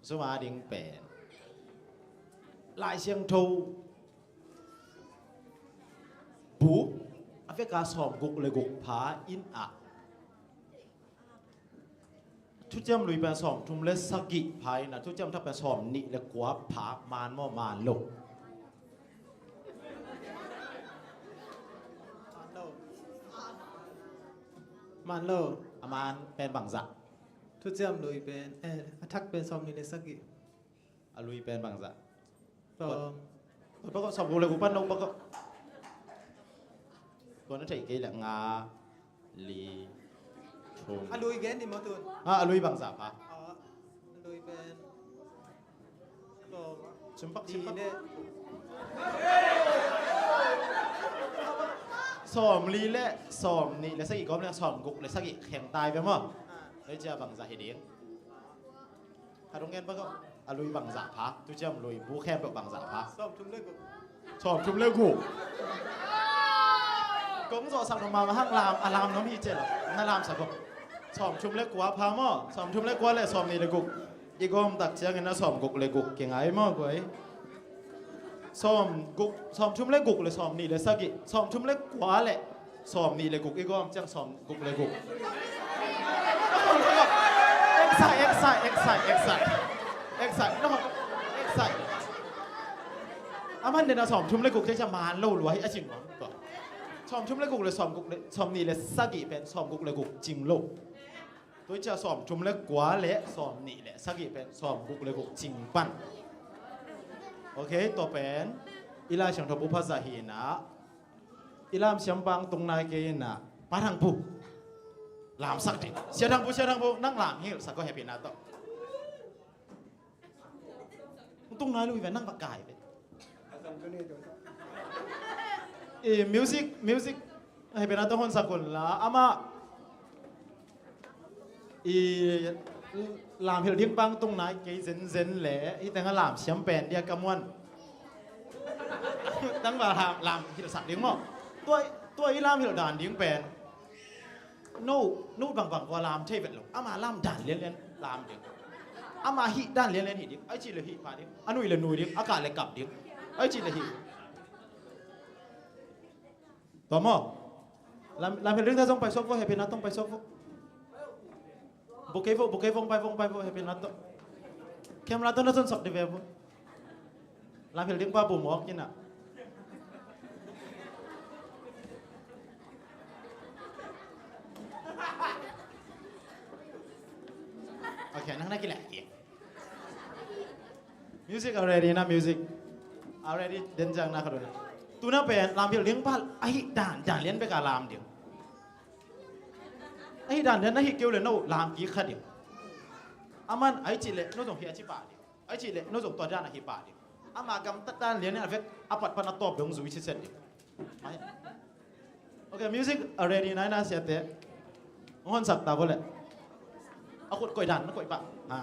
Suma ding pen Lai Siangtho bu a veka sawm guk le guk pha in ah. Thuciam Lui pen sawm thum le sagih pha in ah, Thuciam Thak pen sawm nih le kua pha, man maw, man lo? Man lo. A man pen bangzah? Thuciam Lui pen, eh, a thak pen sawm nih le sagih. A lui pen bangzah? Sawm. Tua pakawh, sawm guk le guk pan lo pakawh. Tua na thei kei leh nga, li, thum. A lui gen ni maw tun? Ah, a lui bangzah pha? Ah, a lui pen sawm. Simpak, simpak. Nih. Sawm li le sawm nih le sagih gawm le sawm guk le sagih kheng tai ve maw? Ah. Tua cia bangzah hi ding. Khat hong gen bang, a lui bangzah pha, tu ciang lui bu khempeuh bangzah pha. Sawm thum le guk. Sawm thum le guk. Kong zawhsak nuam mahmah hang lam, a lam nuam hi cia lo. Na lamsak ko. Sawm thum le kua pha maw? Sawm thum le kua le sawm nih le guk. I gawm tak ciangin a sawm guk le guk kingai maw guai? Sawm guk, sawm thum le guk le sawm nih le sagih. Sawm thum le kua le sawm nih le guk i gawm ciang sawm guk le guk. Excite, excite, excite, excite. Excite, no, excite. A man den a sawm thum le guk te cia man lo lua hi a cing nuam tua. Sawm thum le guk le sawm guk le, sawm nih le sagih pen sawm guk le guk cing lo. Tua cia sawm thum le kua le sawm nih le sagih pen sawm guk le guk cing pan. Ok, tua pen i Lai Siangtho bu pha zah hi na. I lam siam pang tung nai kei na, Pa Thang Pu. Lamsak ding. Sia Thang Pu, Sia Thang Pu, nang lam hilhsak ko happy na to. Tung nai lui ve, nang va kai ve. Eh, music, music, happy na to hon sak un la, ama. I lam hilh ding pang tung nai kei zenzen le, i teng a lam siam pen dia ka muan. Tang ba lam, lam hilhsak ding maw? Tua, tua i lam hilh dan ding pen. No, no bangbang kua lam thei vet lo. Ama lam dan lianlian lam ding. Ama hih dan lianlian hih ding. Ai cih le hih pah ding. A nui le nui ding. A kah le kap ding. Ai cih le hih. Tua maw? Lam, lam hilh ding ta zong paisuak vo, happy na tong paisuak vo. Bukei vo, bukei vong pai, vong pai vo, happy na tong. Camera tong na zon sok di ve vo. Lam hilh ding pa bu mawk ina. Ok, nang na kilak ki. Music already na, music. Already den jang na kha dona. Tuna pen lam hilh ding pa ahi dan, dan lian bek a lam ding. Ahi dan lian na hi keu le no lam kik kha ding. Aman ai cih le no zong hi a ci pah ding. Ai cih le no zong tua dan ahi pah ding. Ama gamtat dan lian a vek a pat pan a tawp dong zui ci set ding. Mai. Ok, music already nai na siate. Hong honsak ta vo le. A khut koih dan na koih pah. Ha.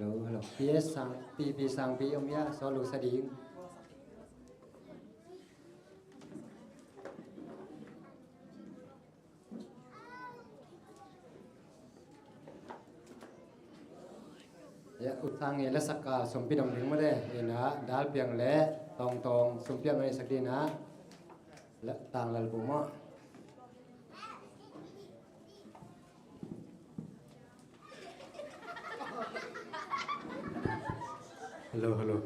Hello, hello. P S Sang, P P Sangpi om ya, solo sa ding. Ya, U Sang i lasak a sawmpi dong ding maw le, ina, Dal Piang le Tawng Tawng sawmpi a mai sak ding a, la, Tang Lal Bum maw. Hello, hello.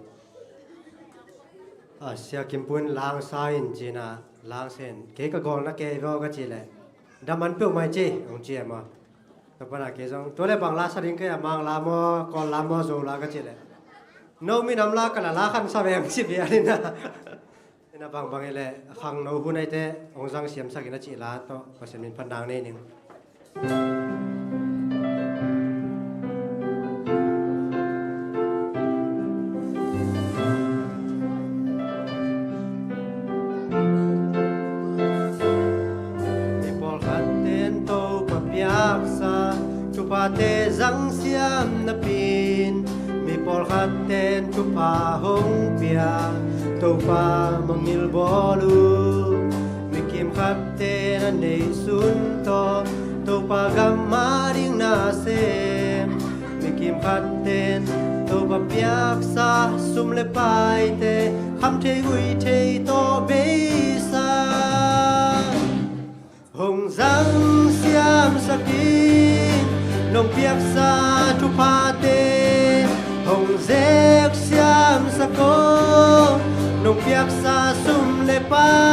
A, Sia Kim Pun, langsa in ci-in a, langsa in. Kei ka gawlna kei vaw ka cih leh, dam an peuhmah ci, hong ci e maw. Tua pan a kei zong, tua leh bang la sa ding kei a, Mang la maw, Kawl la maw, Zo la ka cih leh, no minam la ka la la khan sa veng ci bia ni na. Ina bangbang i leh, khangno hun ahih teh hong zang siamsak in a cih la tawh Pasian min phat nang nei ning. Mi pawlkhat ten Topa piaksa thuphate zang siam napi-in, mi pawlkhat ten thupha hong pia Topa mangngilh bawl uh. Mi kimkhat ten a neihsun tawh Topa gam a ding na sem. Mi kimkhat ten Topa piaksa sum le paite kham thei gui thei tawh beisa. Hong zang siamsak in, nong piaksa thuphate hong zek siamsak aw. Nong piaksa sum le paite,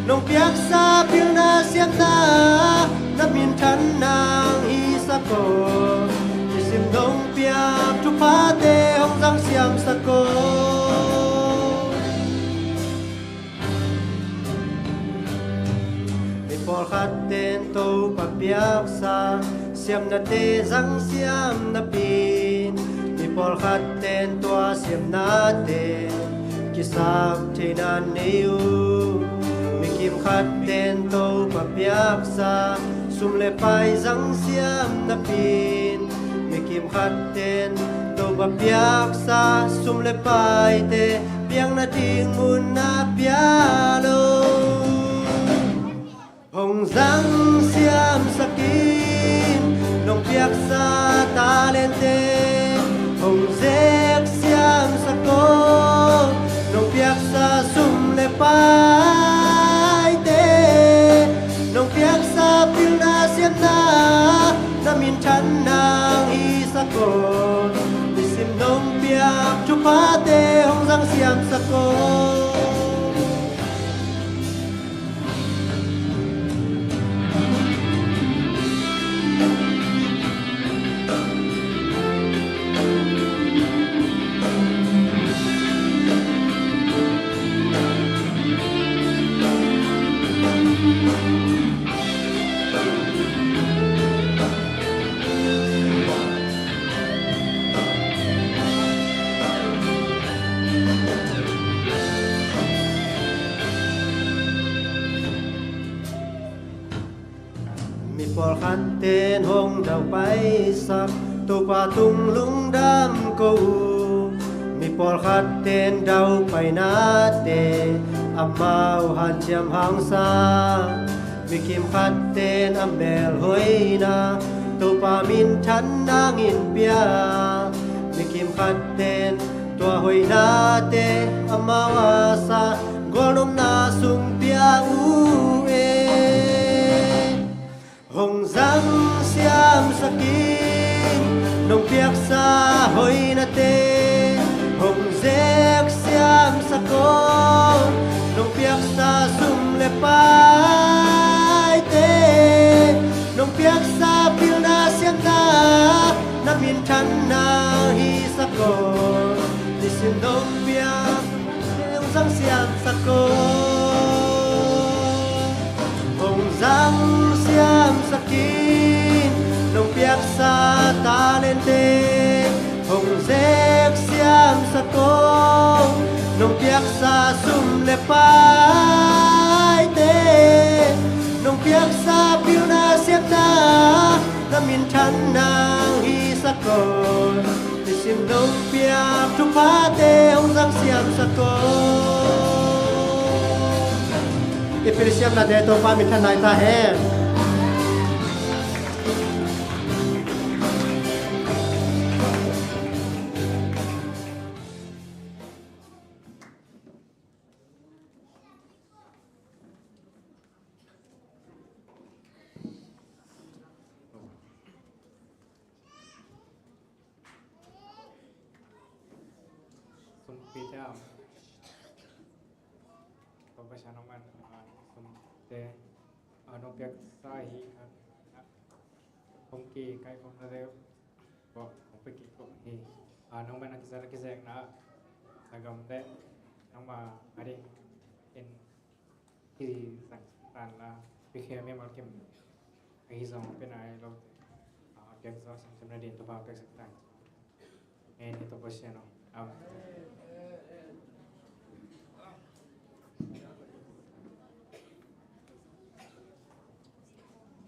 nong piaksa pilna siamna, na minthan nang hisak aw. Nisim nong piak thuphate hong zang siamsak aw. Mi pawlkhat ten Topa piaksa siamnate zang siam napi-in, mi pawlkhat ten tua siamnate kisap theihna nei uh. Mi kimkhat ten Topa piaksa sum le pai zang siam napi-in, mi kimkhat ten Topa piaksa sum le paite piakna ding mun ah pia lo. Hong zang siamsak in, nong piaksa talente hong zek siamsak aw. Nong piaksa sum le paite, nong piaksa pilna siamna, na minthan nang hisak aw. Nisim nong piak thuphate hong zang siamsak aw. Mi pawlkhat ten hong daupaisak Topa tung lungdam ko uh. Mi pawlkhat ten daupainate amau hanciam hangsa. Mi kimkhat ten a melhoihna Topa minthan nangin pia. Mi kimkhat ten tua hoihnate amau a sa gualnopna sung pia uh e. Hong zang siamsak in, nong piaksa hoihnate hong zek siamsak aw. Nong piaksa sum le paite, nong piaksa pilna siamna, na minthan nang hisak aw. Nisim nong piak, hong zang siamsak aw. Hong zang siamsak in, nong piaksa talente hong zek siamsak aw. Nong piaksa sum le paite, nong piaksa pilna siamna, na minthan nang hisak aw. Nisim nong piak thuphate hong zang siamsak aw. I pilsiamnate Topa minthan nai ta hen. Sa nong man, ah, sumte, ah, nong piaksa hi, ah, hong kikaikhopna deuh, ko, hong pia kik ko hi. Ah, nong man a kizat a kizekna, na gamte, nong ma, a ding, in, kizang tan la, pikhe mi mal kim, a hi zong pia nai lo te, ah, piaksa sumte na ding to pa piaksa tan. Amen. Ito Pasian aw. Amen.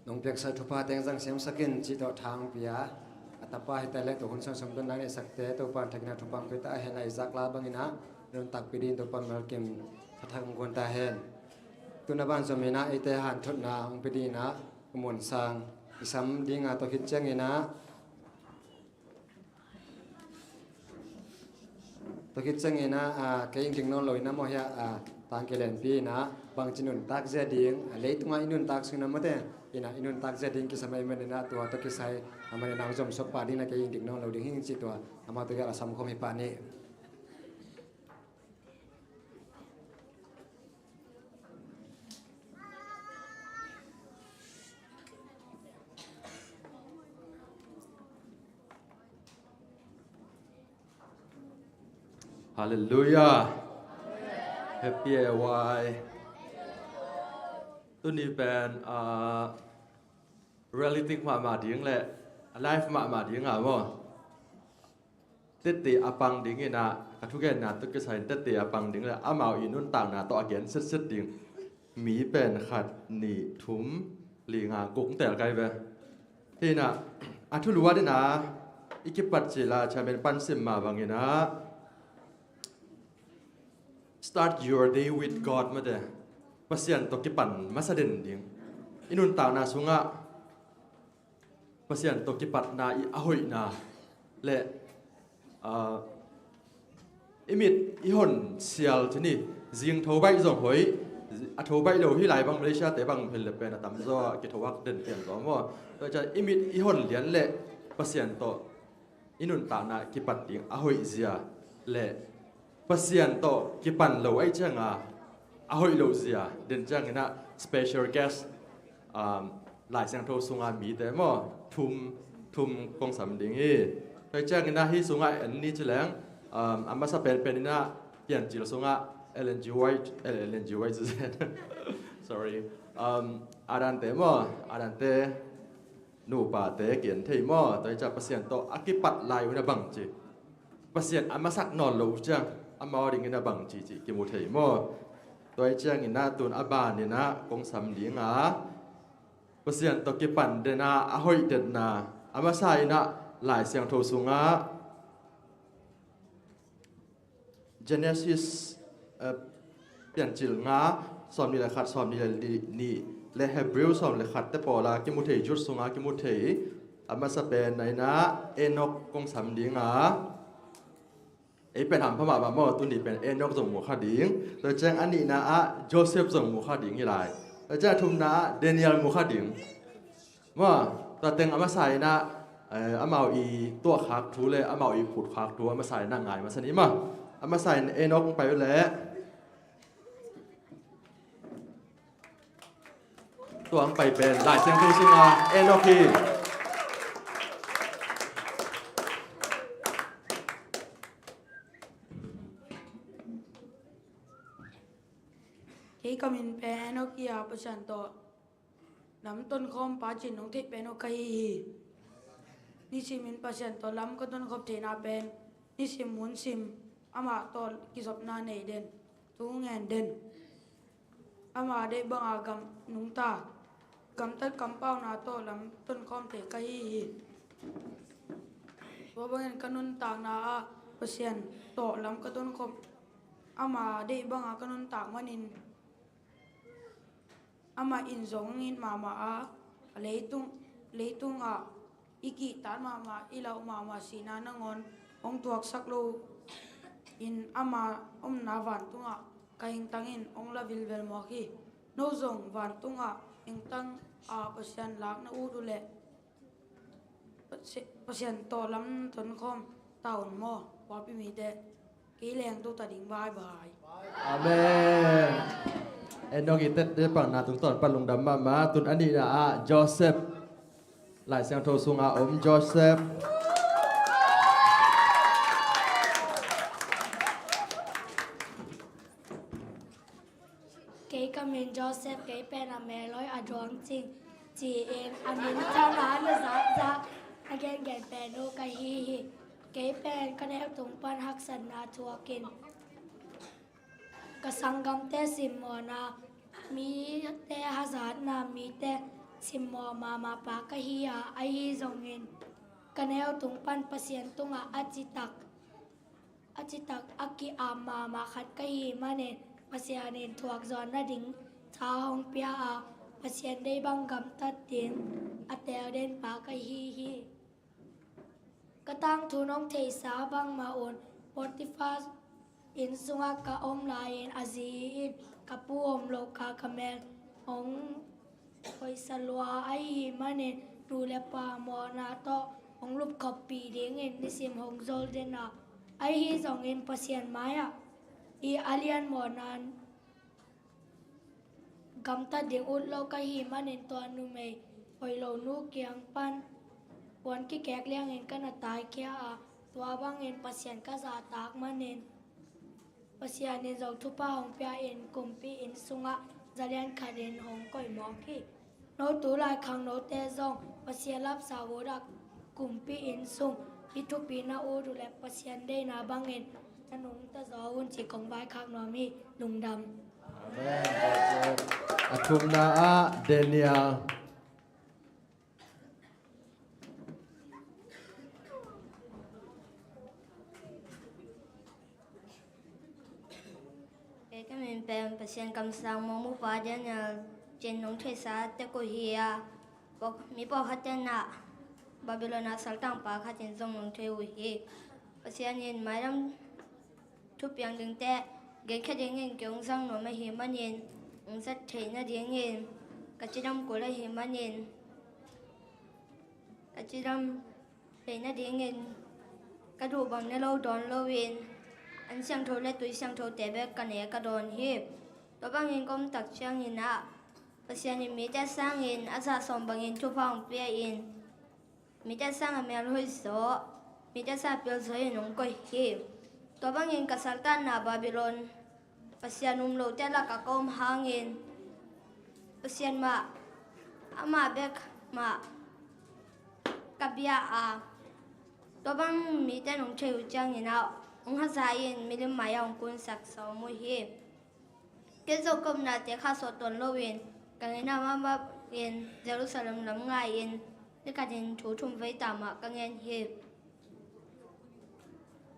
Nong piaksa thupha teng zang siamsak in cih tawh thang pia. A tapa hi ta leh tua hun sawm sawm tun nang neihsakte Topan thakin a thupha hong pia ta a hen a i zak la bangin ah nuntakpih ding Topan malkim thathak hong guan ta hen. Tuna ban zom in ah eite hanthotna hong pia ding in ah Mun Sang i sam ding a tua khit ciangin ah Tua khit ciangin ah, ah, kei ing ding nawn lo in ah maw hiah, ah, tang kei lenpi in ah bangci nuntak zia ding, ah, leitungah i nuntak sung in ah mawte in ah i nuntak zia ding kisam ahih manin ah tua tua kisai a manin ah hong zomsuak pah ding in ah kei ing ding nawn lo ding hing ci tua amau tua giah a sam khawm hi pah ni. Halleluiah. Happy A Y. Tuni pen, ah, reality mahmah ding le life mahmah ding a maw. Tette a pang ding in ah, ka thugenna tawh kisai in tette a pang ding le amau i nuntakna tawh a gen setset ding. Mi pen khat, nih, thum, li, nga, guk tel kai ve. Hi in ah, a thulu a ding a, i kipat cil a, chairman pan sim mah bangin ah, start your day with God mate. Pasian tawh kipan masa den ding. I nuntakna sungah Pasian tawh kipatna i a hoihna le, ah, i mit i hon sial ci ni, zing tho baih zong hoih, a tho baih lo hi lai bang Malaysia te bang hil le pen a tamzaw a kitho hak den pian zaw maw. Tua ciang i mit i hon lian le Pasian tawh i nuntakna kipat ding a hoih zia le Pasian tawh kipan lo ahih cianga a hoih lo zia den ciangin ah special guest, um, Lai Siangtho sunga mite maw thum, thum kong sam ding hi. Tua ciangin ah hih sungah en ni ci leng, um, a masa penpen in ah Piancil sungah Ellen G. White, eh, Ellen G. White, sorry, um, Adante maw, Adante nupate kian thei maw. Tua hi ciang Pasian tawh a kipat lai un a bangci, Pasian a masak nawn lo uh ciang amau dingin a bangci cih kimu thei maw. Tua hi ciangin ah tun a banin ah kong sam ding a, Pasian tawh kipan den a a hoih denna a masa in ah Lai Siangtho sungah Genesis, eh, Piancil nga, sawmnih le khat, sawmnih le nih, le Hebrew sawm le khat te pawla kimu thei, Jude sunga kimu thei a masa pen na in ah Enoch kong sam ding a, ei pen hampha mahmah maw, tuni pen Enoch zong mu kha ding. Tua ciang a nihna ah Joseph zong mu kha ding hi lai. Tua ciang a thumna ah Daniel mu kha ding. Maw, tua teng a masa in ah, eh, amau i tuahkhak thu le amau i phutkhak thu a masa in ah ngai masa ni maw. A masa in Enoch hong pai uh leh. Tua hong pai pen Lai Siangtho sunga Enoch hi. Kei ka min pen Enoch hi a, Pasian tawh lam tonkhawm pa cin nong theih pen uh ka hi hi. Nisimin Pasian tawh lam ka tonkhawm theihna pen nisim munsim amah tawh kizopna nei den, thu ngen den, ama deih banga gam nungta, gamtat kampauna tawh lam tonkhawm thei ka hi hi. Tua bangin ka nuntakna ah Pasian tawh lam ka tonkhawm, ama deih banga ka nuntak manin amah in zong it mahmah a, a leitung, leitungah i kihtak mahmah, i lauh mahmah sihna nangawn hong tuaksak lo in ama omna vantungah ka hingtang in hong la vilvel mawk hi. No zong vantungah hingtang a Pasian lak na ut uh leh Pasi-, Pasian tawh lam tonkhawm ta un maw, Papi mite. Kei leng tu ta ding, bye bye. Amen. Enoch i tette panna tungtawn pan lungdam mahmah. Tun a nihna ah Joseph, Lai Siangtho sunga om Joseph. Kei ka min Joseph, kei pen a melhoih a duangcing ci-in a minthanna na zakzak a gengen pen uh ka hi hi. Kei pen ka neu tung pan haksatna thuakin ka sanggamte simmawhna, mite hazatna, mite simmawh mahmah pa ka hi a, ahi zongin ka neu tung pan Pasian tungah a citak a citak a ki-am mahmah khat ka hi manin Pasian in thuak zawn nading tha hong pia a, Pasian deih bang gamtat ding a teel den pa ka hi hi. Ka tangthu nong theihsa bangmah un Potifar inn sungah ka om lai-in a zi in ka pu om lo ka ka mel hong hoihsa lua ahih manin nu le pa mawhna tawh hong lupkhoppih dingin nisim hong zol den a, ahi zongin Pasian mai-ah i a lian mawhna gamtat ding ut lo ka hih manin tua numei hoih lo nu kiang pan puan kikek liangin ka na taikhia a, tua bangin Pasian ka zahtak manin Pasian in zong thupha hong pia in kumpi inn sungah zalian khatin hong koih mawk hi. No tu lai khangnote zong Pasian lapsa ut a kumpi inn sung i thupi na ut uh leh Pasian deihna bangin na nungta zaw un ci kong vaikhak nuam hi. Lungdam. Amen. A thumna ah Daniel. Kei ka min pen Pasian kamsang mawkmupa Daniel cin nong theihsa tek uh hi a, pawk- mi pawlkhat ten ah Babylon ah saltangpa khat in zong nong thei uh hi. Pasian in mailam thupiang dingte genkhia dingin kei hong zang nuam ahih manin hong zat theih nadingin ka cidam kul ahih manin ka cidam theih nadingin ka duh bang ne lo dawn loin an siangtho le tui siangthote bek ka ne ka dawn hi. Tua bangin ka om tak ciangin ah Pasian in mite sangin a zah sawm bangin thupha hong pia in mite sang a mel hoih zaw, mite sang a pil zaw in hong koih hi. Tua bangin ka saltanna Babylon Pasian um lote lakah ka om hangin Pasian mah, amah bek mah ka bia a, tua bang mite nong thei uh ciangin ah hong haza in milim mai-ah hong kunsak sawm uh hi. Kei zong ka upnate khahsuah tuan loin ka ngeina mahmah in Jerusalem lam ngai-in ni khatin thu thum vei ta mah ka ngen hi.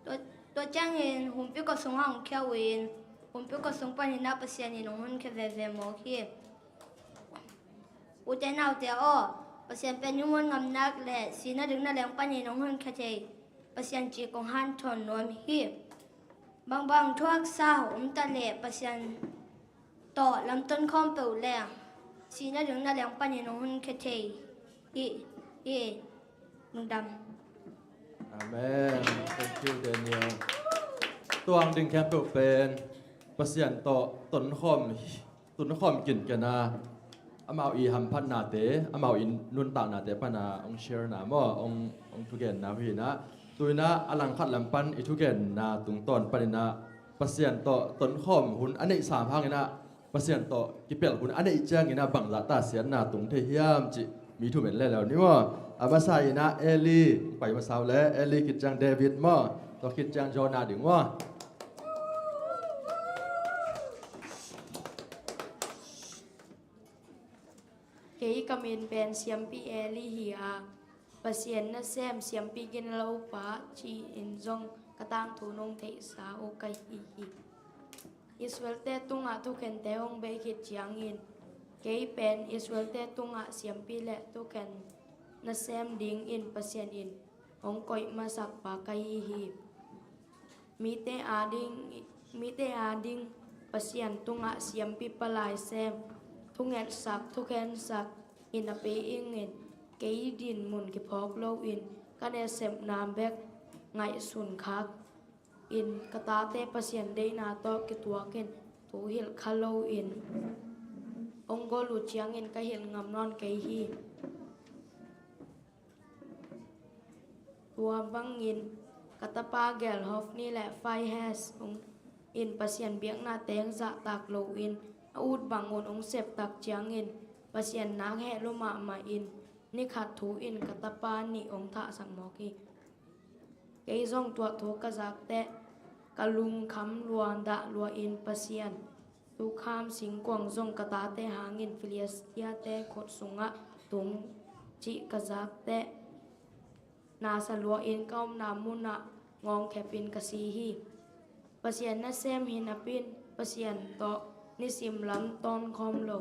Tua, tua ciangin humpi kua sungah hong khia uh in humpi kua sung panin ah Pasian in hong honkhia veve mawk hi. Ute naute aw, Pasian pen nunmun ngamnak le sihna ding na leng panin hong honkhia thei Pasian cih kong hanthawn nuam hi. Bangbang thuaksa om ta leh Pasian tawh lamton khawm peuh leng sihna ding na leng panin hong honkhia thei hi. Hi. Lungdam. Amen. Thank you, Daniel. Tuang ding khempeuh pen Pasian tawh tonkhawm, tonkhawm kinken a, amau i hamphatnate, amau i nuntaknate pana hong share na maw, hong, hong thugenna uh hi na. Tu-in ah a langkhat lam pan i thugenna tungtawn panin ah Pasian tawh tonkhawm hun a neih sam hangin ah Pasian tawh kipelh hun a neih ciangin ah bangzah ta siatna tung thei hiam cih mi thum en leuleu ni maw. A masa in ah Eli, pai masa uh le Eli khit ciang David maw, tua khit ciang Jonah ding maw. Kei ka min pen Siampi Eli hi a, Pasian nasem siampi ginalopa ci-in zong ka tangthu nong theihsa uh ka hi hi. Israelte tungah thukhente hong bei khit ciangin kei pen Israelte tungah siampi le thukhen nasem dingin Pasian in hong koih masakpa ka hi hi. Mite ading, mite ading Pasian tungah siampi palai sem, thungetsak, thukhensak in a pei ingin kei dinmun kiphawk loin ka nasepna bek ngaihsun khak in ka tate Pasian deihna tawh kituakin thu hilh kha loin hong gol uh ciangin ka hilh ngam nawn kei hi. Tua bangin ka tapa gel Hofni le Phinehas in Pasian biakna teng zahtak loin a ut bangun hong septak ciangin Pasian nak heh lua mahmah in ni khat thu in ka tapa nih hong thahsak mawk hi. Kei zong tua thu ka zak teh ka lungkham lua dah lua in Pasian tukham singkuang zong ka tate hangin Filistia-te khut sungah tung cih ka zak teh nasa lua in ka omna munah ngawngkhepin ka si hi. Pasian nasem hi napin Pasian tawh nisim lam tawnkhawm lo,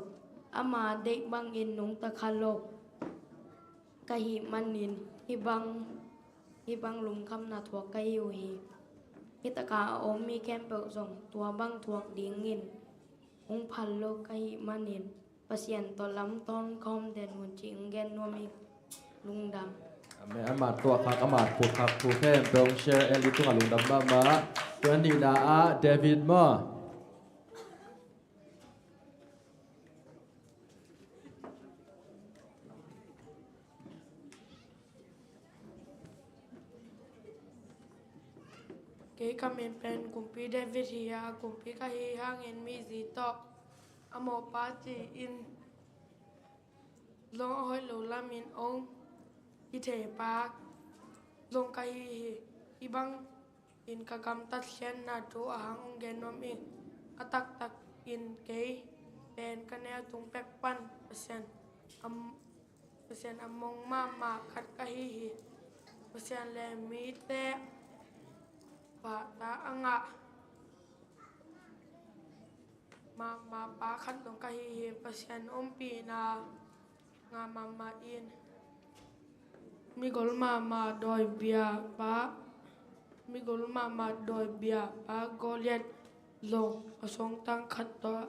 ama deih bangin nungta kha lo ka hih manin hih bang, hih bang lungkhamna thuak ka hi uh hi. Hih taka a om mi khempeuh zong tua bang thuak dingin hong phal lo ka hih manin Pasian tawh lam tawnkhawm den un ci-in gen nuam ing. Lungdam. Amen. Ama tuah khak, ama phut khak thu khempeuh hong share en i tungah lungdam mahmah. Tua nihna ah David maw? Kei ka min pen Kumpi David hi a, kumpi ka hi hangin mi zi tawh a mawhpa ci-in zong a hoih lo lamin ong i theipa zong ka hi hi. Hih bang in ka gamtat khiatna thu a hang ong gen nuam ing. A taktak in kei pen ka neu tung pek pan Pasian a Pasian a mong mahmah khat ka hi hi. Pasian le mite pahtak a ngah mahmah pa khat zong ka hi hi. Pasian ompihna ngah mahmah in migol mahmah dawibia pa, migol mahmah dawibia pa Goliath zong a songtang khat tawh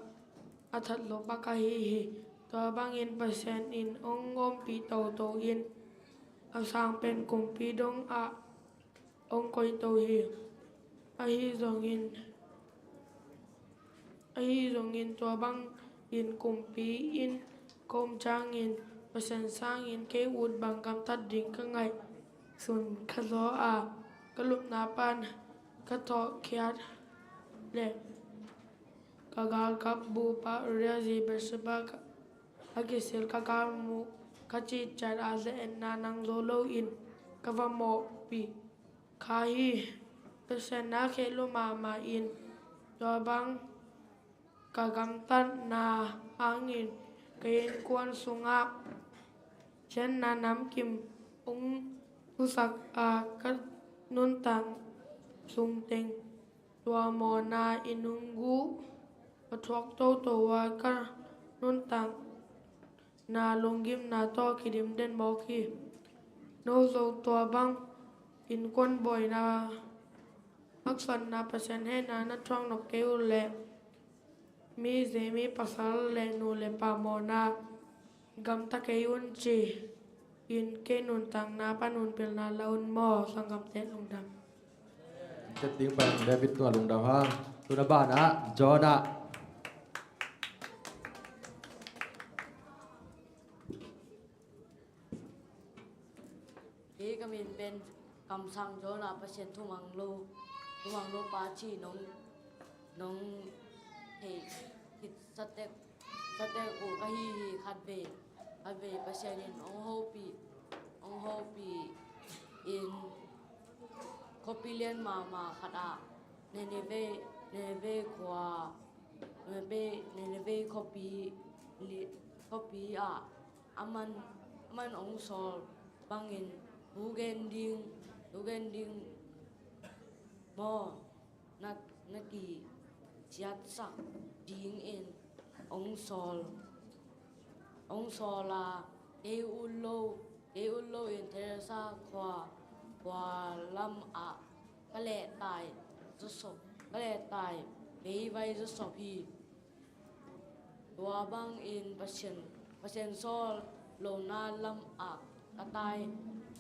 a that lo pa ka hi hi. Tua bangin Pasian in ong ompih toto in a sang pen kumpi dongah ong koih to hi. Ahi zongin, ahi zongin tua bangin kumpi in ka om ciangin Pasian sangin kei ut bang gamtat ding ka ngaihsun kha zaw a, ka lupna pan ka thawhkhiat le ka galkap bupa Uriah zi Bathsheba a kisil ka galmuh ka cihciat a, ze-etna nang zo loin ka va mawhpih kha hi. Pasian na kheh lua mahmah in tua bang ka gamtatna hangin ka innkuan sungah khiatna namkim ong thusak a, ka nuntak sungteng tua mawhna in ong guh a thuak toto a, ka nuntakna lunggimna tawh kidim den mawk hi. No zong tua bang innkuan buaina, haksatna, Pasian heina na thuak nop kei uh leh mi zei mi pasal le nu le pa mawhna gamta kei un ci-in kei nuntakna pan un pilna la un maw, sanggamte lungdam. Tet ding pan David tungah lungdam hang. Tuna banah Jonah. Kei ka min pen kamsang Jonah, Pasian thumang lo, thumang lo pa ci nong, nong thei khit satek, satek uh ka hi hi. Khatvei, khatvei Pasian in ong hopih, ong hopih in khuapi lian mahmah khat ah Nineveh, Nineveh khua, Nineveh, Nineveh khuapi li-, khuapi ah a man, a man ong sawl bangin thu gen ding, thu gen ding maw, na, na kiciatsak dingin ong sawl, ong sawl a, kei ut lo, kei ut loin Thersa khua, khua lam ah ka lehtai zawsop, ka lehtai veivai zawsop hi. Tua bangin Pasian, Pasian sawl lohna lamah ka tai,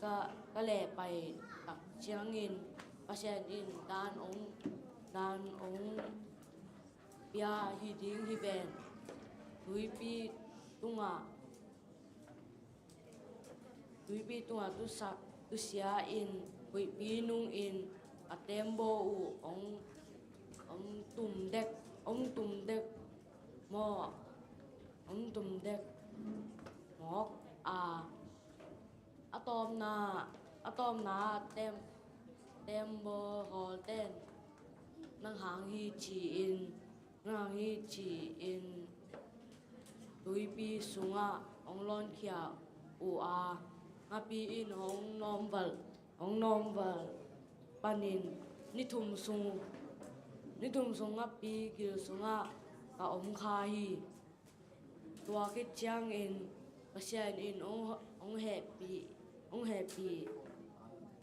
ka, ka lehpai tak ciangin Pasian in dan ong, dan ong pia hi ding hi ven. Tuipi tungah, tuipi tungah tusa, tusia in huihpi nungin a tembaw uh hong, hong tum dek, hong tum dek maw, hong tum dek mawk a, a tawpna, a tawpna tem, tembaw hawlten nang hang hi ci-in, nang hang hi ci-in tuipi sungah hong lawnkhia uh a, ngapi in hong nawmvalh, hong nawmvalh panin ni thum sung, ni thum sung ngapi gil sungah ka om kha hi. Tua khit ciangin Pasian in hong, hong hehpih, hong hehpih,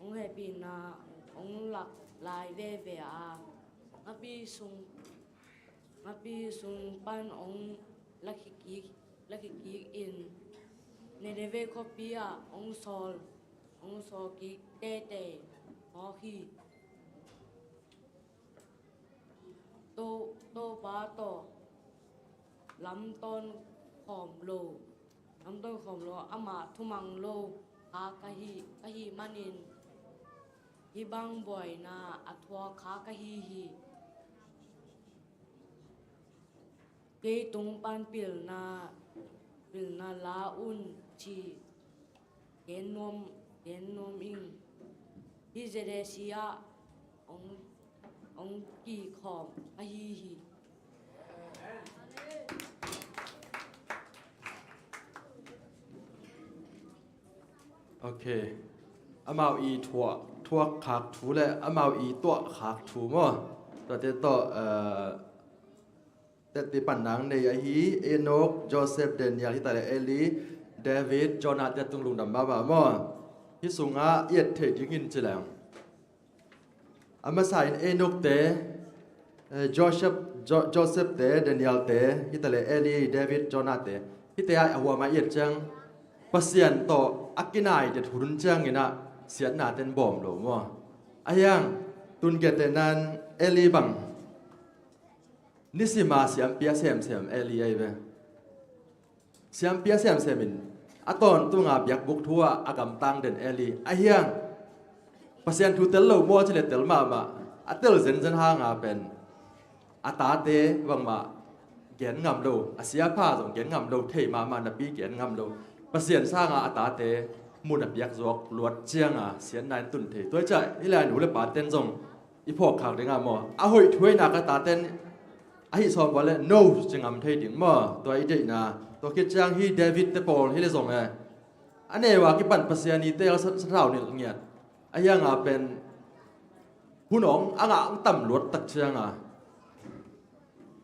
hong hehpihna hong lak lai veve a, ngapi sung, ngapi sung pan hong lakhikik, lakhikik in Nineveh khuapi ah hong sawl, hong sawl kik teitei mawk hi. To, Topa tawh lamtawn khawm lo, lamtawn khawm lo, amah thumang lo kha ka hi, ka hi manin hih bang buaina a thuak kha ka hi hi. Kei tung pan pilna, pilna la un ci gen nuam, gen nuam ing. Hih Z D C ah hong, hong kikhawm ahi hi. Ok. Amau i thuak, thuak khak thu le amau i tuah khak thu maw? Tuate tawh, eh, tette pan nang nei ahi, Enoch, Joseph, Daniel, hi ta le Eli, David, Jonah te tung lungdam mahmah maw? Hih sungah i et theih dingin ci leng, a masa in Enoch te, eh, Joseph, Jo-, Joseph te, Daniel te, hi ta le Eli, David, Jonah te, hihte ah a huam ah i et ciang Pasian tawh a kinai det hun ciangin ah siatna ten bawm lo maw? Ahi hang tun kiate nan Eli bang nisima siampi a semsem Eli ahi ve. Siampi a semsem in a tawntunga biakbuk thu ah a gamtang den Eli ahi hang Pasian thu tel lo maw ci le tel mahmah, a tel zenzen hanga pen a tate bangmah gen ngam lo, a siapha zong gen ngam lo, thei mahmah napi gen ngam lo. Pasian sanga a tate mun a piak zuak luat cianga siatna in tun thei. Tua hi ciah hih lai nu le paten zong i phawk khak dingah maw, a hoih thu hoihna ka taten ahi sawm vale no ci ngam thei ding maw? Tua i deihna. Tua khit ciang hi David te pawl hi le zong e, a neu a kipan Pasian i teel sa, sathau nilh ngiat. Ahi hanga pen hun awng a ngah hong tam luat tak cianga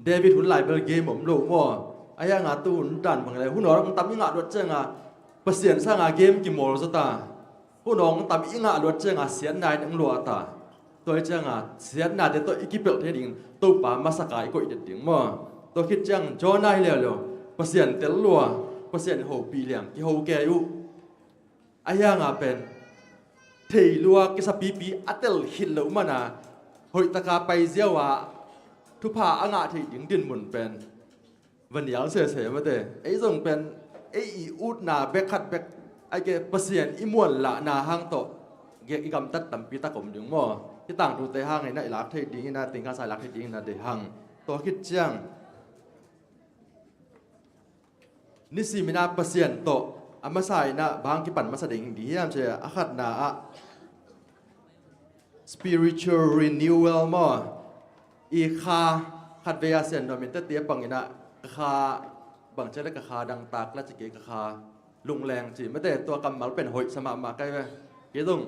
David hun lai bel game om lo maw? Ahi hanga tu hun dan bang le hun awng hong tam i ngah luat cianga Pasian sanga game kimawl zaw ta. Hun awng hong tam i ngah luat cianga siatna in hong luah ta. Tua hi cianga siatnate tawh i kipelh thei dingin Topa masaka i koih det ding maw? Tua khit ciang Jonah hi leuleu, Pasian tel lua, Pasian hopih liang kiho kei uh. Ahi hanga pen thei lua kisapipi a tel khit loh mana hoihtaka pai ziau a thupha a ngah theih ding dinmun pen va nial sese mate. Ei zong pen ei i utna bek khat bek aike Pasian i muanlahna hang tawh ge i gamtat tampi tak om ding maw? Hih tangtute hang ina i lak theih ding ina, tingkasa i lak theih ding ina deih hang. Tua khit ciang nisim ina Pasian tawh a masa ina bang kipan masa ding ding hiam cia a khatna ah spiritual renewal maw? I kha khatvei a sian nuam in tete a pang ina ka kha bang cia le ka kha dangtak la ci kei, ka kha lungleng ci mate. Tua kammal pen hoih sa mahmah kai ve. Kei zong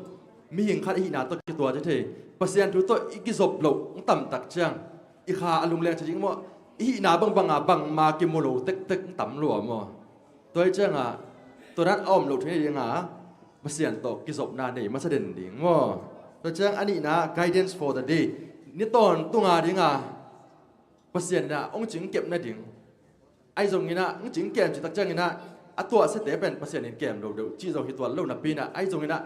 mihing khat i hihna tawh kituat ci thei. Pasian thu tawh i kizop loh hong tamtak ciang i kha a lungleng ci ding maw? I hihna bangbanga bangma kimu lo tektek hong tam lua maw? Tua hi cianga tua dan a om loh thei dinga Pasian tawh kizopna nei masa den ding maw? Tua ciang a nihna guidance for the day. Ni tawntunga dinga Pasian ina hong cingkep nading. Ahi zongina hong cingkem citak ciangina a tuahsiate pen Pasian in kem lo deuh cih zong hi tuan lo napi ina, ahi zongina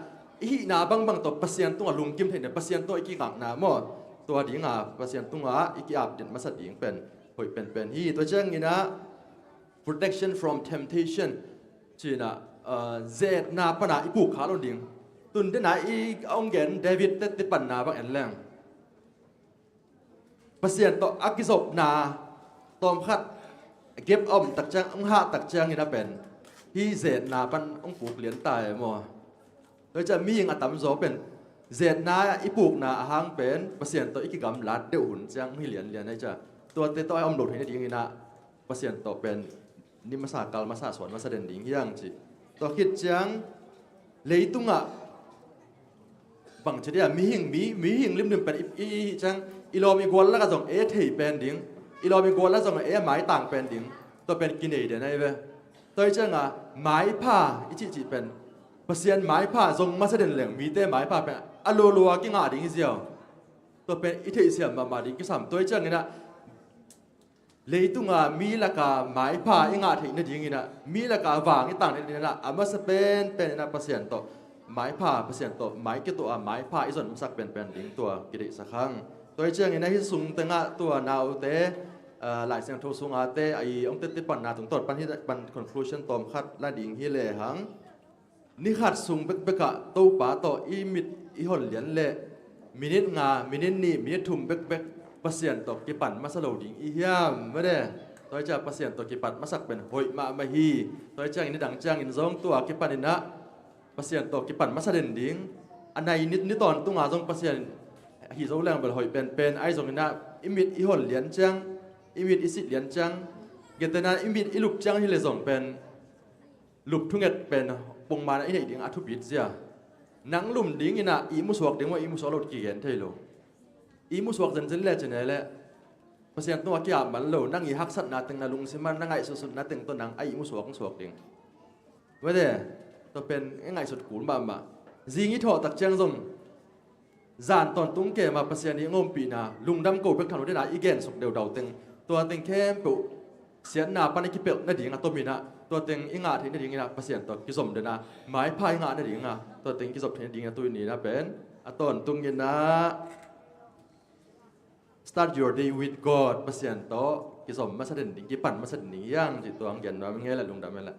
i hihna bangbang tawh Pasian tungah lungkim theihna, Pasian tungah i kingakna maw? Tua dinga Pasian tungah i ki-update masa ding pen hoih penpen hi. Tua ciangin ah protection from temptation ci-in ah, uh, zetna pana i puk kha lo ding. Tun dena i ong gen David tete panna bang en leng, Pasian tawh a kizopna tawmkhat gap a om tak ciang, ong hah tak ciangin a pen hih zetna pan ong puk lian ta e maw? Tua hi ciah mihing a tamzaw pen zetna i pukna a hang pen Pasian tawh i kigamlat deuh hun ciang hi lianlian ahi ciah, tuate tawh a om lo theihna dingin ah Pasian tawh pen ni masa kal masa suan masa den ding hi hang ci. Tua khit ciang leitungah bang ci dia, mihing, mi, mihing limlim pen i, i, i ciang i lawm i gual lakah zong e thei pen ding, i lawm i gual lakah zong e maitang pen ding, tua pen kinei den ahi ve. Tua hi cianga maipha i cihcih pen Pasian maipha zong masa den leng mite maipha pen a lualua kingah ding hi ziau. Tua pen i theihsiam mahmah ding kisam. Tua hi ciangin ah leitunga mi laka maipha i ngah theih nadingin ah, mi laka vang i tang theih nadingin ah, a masa penpen in ah Pasian tawh maipha, Pasian tawh mai kituah a maipha i zon masak penpen ding tua kideihsak hang. Tua hi ciangin ah hih sung tengah tua naute, ah, Lai Siangtho sunga te a i ong tete panna tungtawn pan hih pan conclusion tawmkhat la ding hi lehang. Ni khat sung bekbekah Topa tawh i mit i hon lian leh minit nga, minit nih, minit thum bekbek Pasian tawh kipan masa lo ding i hiam? Mede. Tua hi ciah Pasian tawh kipan masak pen hoih mahmah hi. Tua hi ciangin nidang ciangin zong tua kipanin ah Pasian tawh kipan masa den ding. A nai ni, ni tawntunga zong Pasian hi zo leng bel hoih penpen ahi zongin ah i mit i hon lian ciang, i mit i sit lian ciang, gentehna i mit i lup ciang hi leh zong pen lup thunget pen pongmana i neih ding a thupit zia. Nang lum dingin ah i musuak ding maw, i musuak lo kigen thei lo. I musuak zenzen le cine le Pasian tungah kiap man lo, nang i haksatna teng, na lungsim a na ngaihsutsutna teng tawh nang a i musuak musuak ding. Wede, tua pen i ngaihsut kul mahmah. Zing i thawh tak ciang zong zan tawntung kema Pasian i ngompihna, lungdam ko bek tham lo dena i gensuk deudau teng, tua teng khempeuh siatna pan i kipelh nading a tomin ah, tua teng i ngah theih nadingin ah Pasian tawh kizom dena, maipha i ngah nading ah, tua teng kizop theih nadingin ah tuni-in ah pen a tawntungin ah start your day with God, Pasian tawh kizom masa den ding, kipan masa den ding hi hang cih tua ang gen nuam ing e, lungdam e.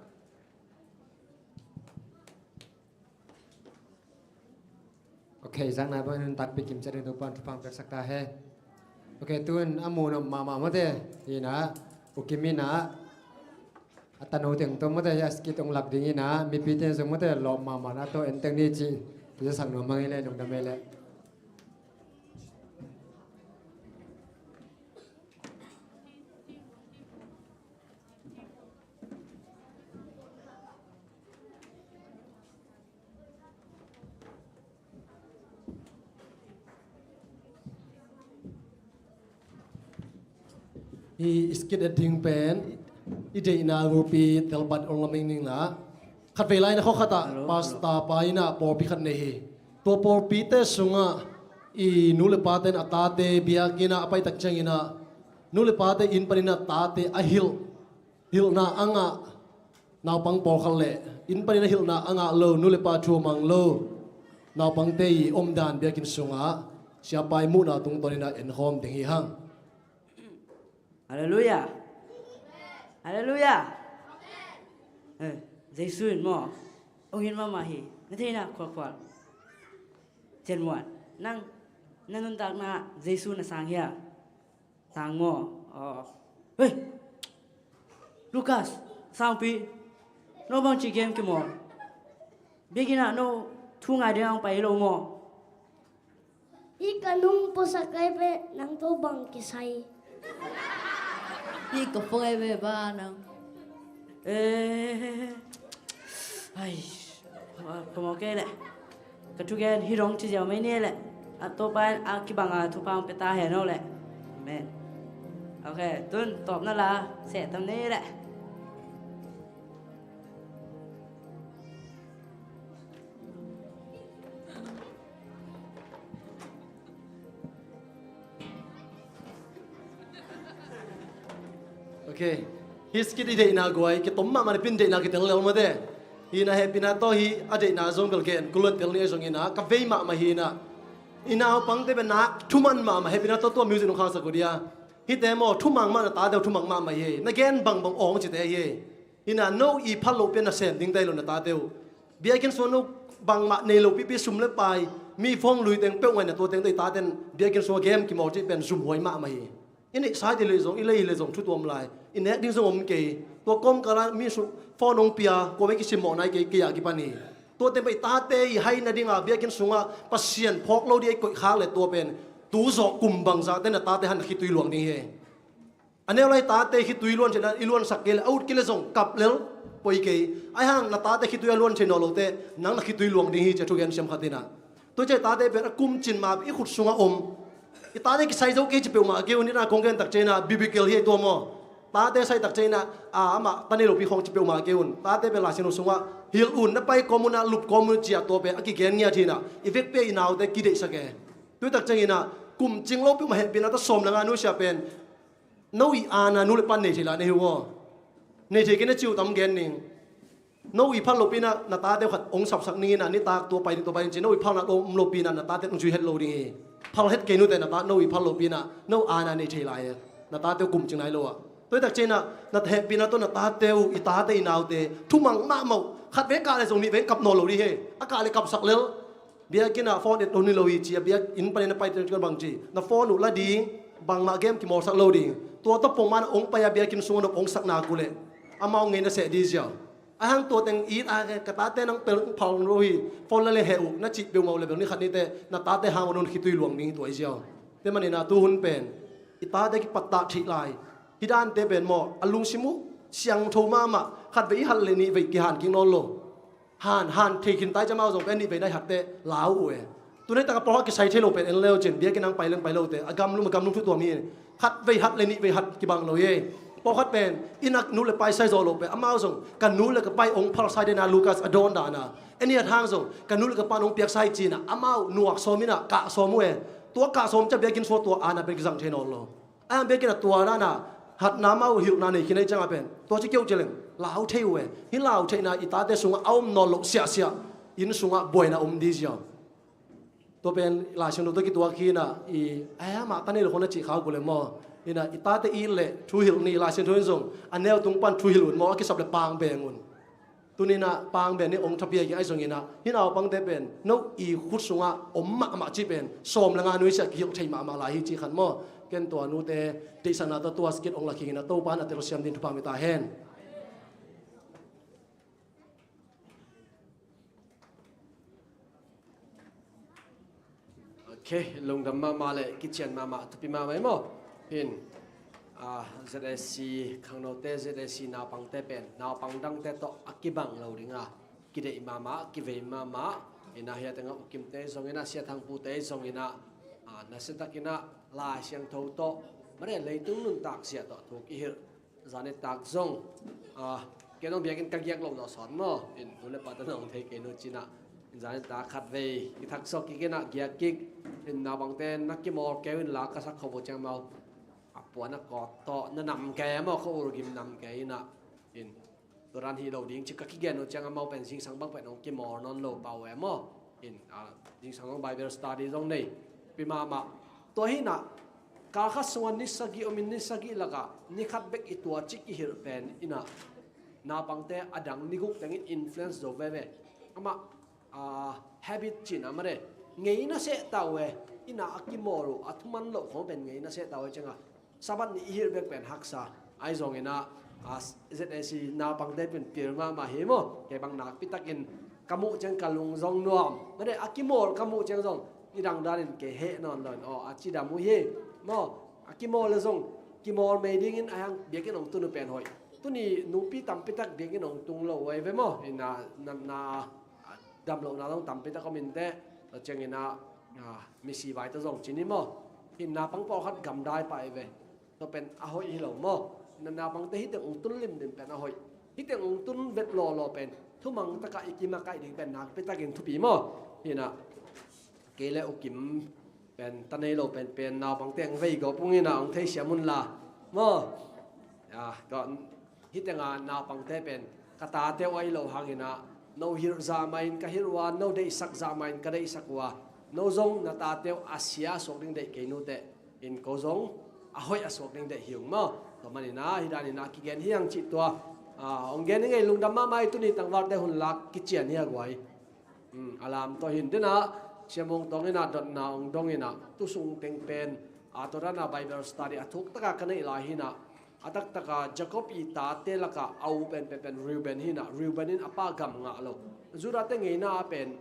Ok, zang nai bang nuntakpih kim ciat ding Topa'n thupha piaksak ta hen. Ok, tu-in a mu nop mahmah mawte, hi-in ah, U Kim in ah a tanu teng tawh mawte, a skit ong lak dingin ah, mipite zong mawte, lawp mahmah na tawh en teng ni cih zasak nuam hang e le, lungdam e le. Hih skit a ding pen i deihna group i telpat ong laming ning la, khatvei lai na khuakhatah pastor pa in ah pawlpi khat nei hi. Tua pawlpite sungah i nu le pate in a tate biakinn ah a pai tak ciangin ah, nu le pate inn panin a tate a hilh, hilhna a ngah naupang pawlkhat le inn panin a hilhna a ngah lo, nu le pa thu a mang lo naupangte i omdan biakinn sungah siapa i muhna tungtawnin ah enkhawm ding hi hang. Halleluiah. Halleluiah. Eh, Jesu in maw, ong it mahmah hi. Na theihna khualkhual. Cian Muan, nang na nuntakna Jesu na sang hia? Sang maw? Aw. Hei! Lucas, sangpi, no bangci game kimawl? Biakinn ah no thu ngai ding ang pai lo maw? Hih ka nung puasak ai ve, nang tawh bang kisai? Hih ka phone ai ve ba nang. Eh, ai, phamawh kei leh. Ka thugen hih dong ci ziau mai ni leh. A Topa in a kibang a thupha hong pia ta hen aw leh. Amen. Ok, tun tawpna la seh tam ni leh. Ok. Hih skit i deihna guai kitom mahmah, i pin deihna kitel lel mawte. Hi-in ah hehpihna tawh hih a deihna zong bel gen kul lo, tel ni ahi zongin ah ka vei mahmah hi-in ah, i naupangte bel nak thuman mahmah, hehpihna tawh tua music nong khangsak uh dia. Hihte maw, thumang mah na tate uh thumang mahmah hi. Na gen bangbang awng cite hi. Hina no i phal lopi a na sem ding dai lo na tate uh. Biakinn sung no bangmah nei lo pipi sum le pai, mi phone lui teng peuh ngai na tua teng tawh i tate in biakinn sung a game kimawl cih pen zumhuai mahmah hi. I neih sai ti le zong, i lei le zong thu tuam lai. I nek ding zong om kei. Tua kawmkal ah mi sung phone hong pia, kua mah kisim mawh nai kei, kei a kipan hi. Tua teng pen i tate i haina dingah biakinn sungah Pasian phawk lo ding a i koih khak le tua pen tu zawh kum bangzah te na tate han khitui luang ding hi. A neu lai tate khitui luan theihna i luansak kei le a ut kei le zong kap lel poi kei. Ahi hang na tate khitui a luan thei nawn lote nang na khitui luang ding hi ci a thugen siam khat inah. Tua ciah i tate pen a kum cin ma i khut sungah om. I tate kisai zo kei ci peuhmah kei un, inah kong gen tak ciah inah biblical hi tua maw. Tate sai tak ciah inah a amah ta nei lopi khawng ci peuhmah kei un. Tate pen Lai Siangtho sungah hilh un, na pai kawm un ah lup kawm un ciah tua pen a kigen ngiat hi inah i vekpi a i naute kideihsak e. Tui tak ciang inah kum cing lo peuhmah hehpihna ta sawm le nga nusia pen no i aana nu le pan nei thei la na hi uh aw. Nei thei kei na ci uh tam gen ning. No i phal lopi inah na tate uh khat hong sapsak ning inah nitak tua pai ding tua pai ding ci, no i phalna om lopi inah na tate hong zui het lo ding hi. Phal het kei nute na tate, no i phal lopi inah no aana nei thei lai e. Na tate uh kum cing nai lo ah. Tua hi tak ciang inah na hehpihna tawh na tate uh, i tate i naute thumang mahmah uh, khat vei kah le zong nih vei kap nawn lo ding hi. A kah le kapsak lel. Biakinn ah phone et lo ni lo hi ci a, biakinn panin a pai teng bang ci, na phone uh la ding, bangmah game kimawlsak lo ding. Tua tawh pongman a hong pai a biakinn sungah nop hong sak nak uh leh amau ngei na seh ding ziau. Ahi hang tua teng it a, ka tate nang pel phal lo hi, phone la le heh uh na cih peuhmah uh le bel ni khat nite na tate hang un khitui luang ding hi tua hi ziau. Tua manin ah tu hun pen i tate kipattah theih lai. Hih dante pen maw a lungsim uh siangtho mahmah, khat vei i hat le nih vei kihan kik nawn lo. Han, han thei khin tai ciang amau zong pen nih vei na i hat teh lau uh e. Tuni takah pawlkhat kisai thei lo pen en leu cin, biakinn hang pai leng pai lote a gamlum a gamlum thu tuam hi. Khat vei hat le nih vei hat kibang lo hi. Pawlkhat pen inn ah nu le pa i sai zawh loh pen amau zong ka nu le ka pa i hong phal sai dena Lucas a dawn dana, en i hat hang zong ka nu le ka pa in hong piak sai cina amau nuak sawm inah kah sawm uh e. Tua kah sawm ciang biakinn sungah tua aana pen kizang thei nawn lo. A biakinn ah tua dana hatna amau hilhna nei khin ahih ciangah pen tua ci keuh ci leng lau thei uh e. Hih lau theihna i tate sungah a om nawn loh siahsiah inn sungah buaina om ding ziau. Tua pen Lai Siangtho tawh kituak hi inah i, ai, amah ta nei lo khong na cih khak uh le maw. Inah i tate it le thuhilh ni, Lai Siangtho in zong a neu tung pan thuhilh un maw, a kisap le pang beng un. Tuni inah pang beng ni hong thapiak hi ahi zong inah hih naupangte pen no i khut sungah om mahmah cih pen sawm le nga nusia kihilh thei mahmah lai hi cih khan maw. Ken tua nute deihsakna tawh tua sikit hong lakhing inah Topa in a telsiam ding thupha mi ta hen. Ok, lungdam mahmah le kician mahmah, thupi mahmah hi maw. Hin, ah, Z A C khangnote, Z A C naupangte pen naupang dangte tawh a kibang lo dinga kideih mahmah, kivei mahmah. Inah hia tengah ukimte zong inah, Sia Thangpute zong inah, ah, nasia tak inah Lai Siangtho tawh mare leitung nuntak zia tawh thu kihilh. Zanitak zong, ah, kei zong biakinn ka giak loh zawh sawn maw. In nu le pa tawh na hong thei kei nu cinah, in zanitak khat vei i thak sawk kik inah giak kik. In naupangte na kimawl keu in la ka sak kho uh ciang amau a puan a kawt tawh na nam kei maw, ka ur gim nam kei inah. In tua dan hi lo ding ci ka kigen uh ciang amau pen zingsang bang pen hong kimawl nawn lo pah uh e maw. In, ah, zingsang zong Bible study zong nei pi mahmah. Tua hi inah kal khat sungah ni sagih om in, ni sagih lakah ni khat bek i tua cik i hilh pen inah naupangte a dang ni guk tengin influence zo veve. Amah, ah, habit cina mare ngei na seh ta uh e. Inah a kimawl uh a thuman loh khong pen ngei na seh ta uh e ciangah Sabbath ni i hilh bek pen haksa. Ahi zong inah, ah, Z A C naupangte pen pil mahmah hi maw. Kei bang nakpi takin ka muh ciang ka lung zong nuam. Made a kimawl ka muh ciang zong nidang danin kei heh nawn lo in aw a cidam uh hi maw. A kimawl le zong kimawl mei dingin a hang biakinn hong tun uh pen hoih. Tuni nupi tampi tak biakinn hong tung lo uh ahi ve maw. Inah na, na, ah, damlohna zong tampi tak om inteh. Tua ciang inah, ah, misi vai tawh zong cin hi maw. Inah naupang pawlkhat gamdai pah hi ve. Tua pen a hoih hi lo maw. Na naupangte hih teng hong tun limlim pen a hoih. Hih teng hong tun vet lawlaw pen thumang takah i kimakaih ding pen nakpi takin thupi maw. Hinah kei le U Kim pen ta nei lo pen pen naupangte hong vei gawp ung inah hong theisiam un la maw. Ya, tua hih tengah naupangte pen ka tate uh ahi lo hang inah no hilh zah mah in ka hilh uh a, no deihsak zah mah in ka deihsak uh a, no zong na tate uh a sia a suak ding deih kei nuteh. In ko zong a hoih a suak ding deih hi ung maw. Tua manin ah hih danin ah kigen hi hang cih tua, ah, hong gen hi ing ei. Lungdam mahmah ei. Tuni tangvalte hun lak kician hi a guai. Hmm, a lam tawh hin denah Sia Mung Tawng in ah dotna hong dong in ah, tu sung teng pen, ah, tua dan a Bible study a thuk taka ka neih lai hi in ah, a taktak a Jacob i tate lakah a u penpen pen Reuben hi in ah, Reuben in a pa gam ngah lo. Judah te ngeina ah pen,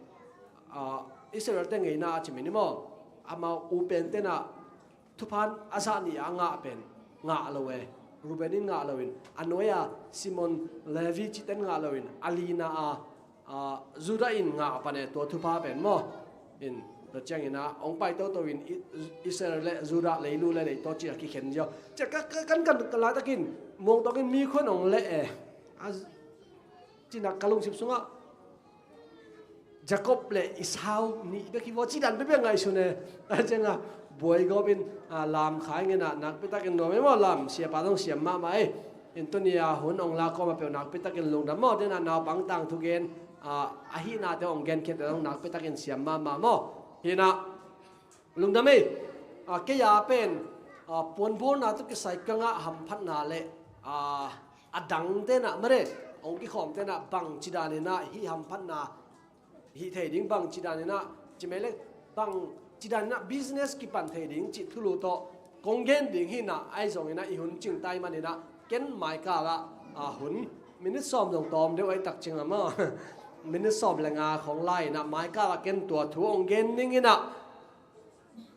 ah, Israel te ngeina ah ci mai ni maw, amau u pen ten ah thupha a zah nih a ngah pen ngah lo e. Reuben in ngah loin, a nuai a Simon, Levi cihte in ngah loin, a lina a, a, Judah in ngah pan e tua thupha pen maw. In, tua ciangin ah hong pai toto in I-, Israel le Judah, leilu le leitaw ci a kikhen ziau. Cia ka, ka, kan, kan, kan laitakin Mung Tawng in mi khua in hong leh e. A, ci in ah ka lungsim sungah Jacob le Esau nih bek hi vaw ci dan bek bek ngaihsun e. A ciangah buai gawp in, ah, lam khai ngen ah nakpi takin nuam e maw, lam siapa zong siam mahmah e. In tuni a hun hong lak kawm a peuh nakpi takin lungdam maw. Denah naupang tangthu gen, ah, a hihnate hong genkhiat zong nakpi takin siam mahmah maw. Hi in ah lungdam ei. Ah, kei a pen, ah, puanbualna tawh kisai ka ngah hamphatna le, ah, a dangte in ah mare, hong kikhawmte in ah bangci danin ah hih hamphatna hih thei ding, bangci danin ah, ci mai le, bangci danin ah business kipan thei ding cih thulu tawh kong gen ding hi in ah, ahi zongin ah i hun cingta ahih manin ah ken maikal ah, ah, hun minute sawm zong tawm deuh ahih tak ciang a maw, minute sawm le nga khawng lai in ah maikal ah ken tua thu hong gen ning in ah,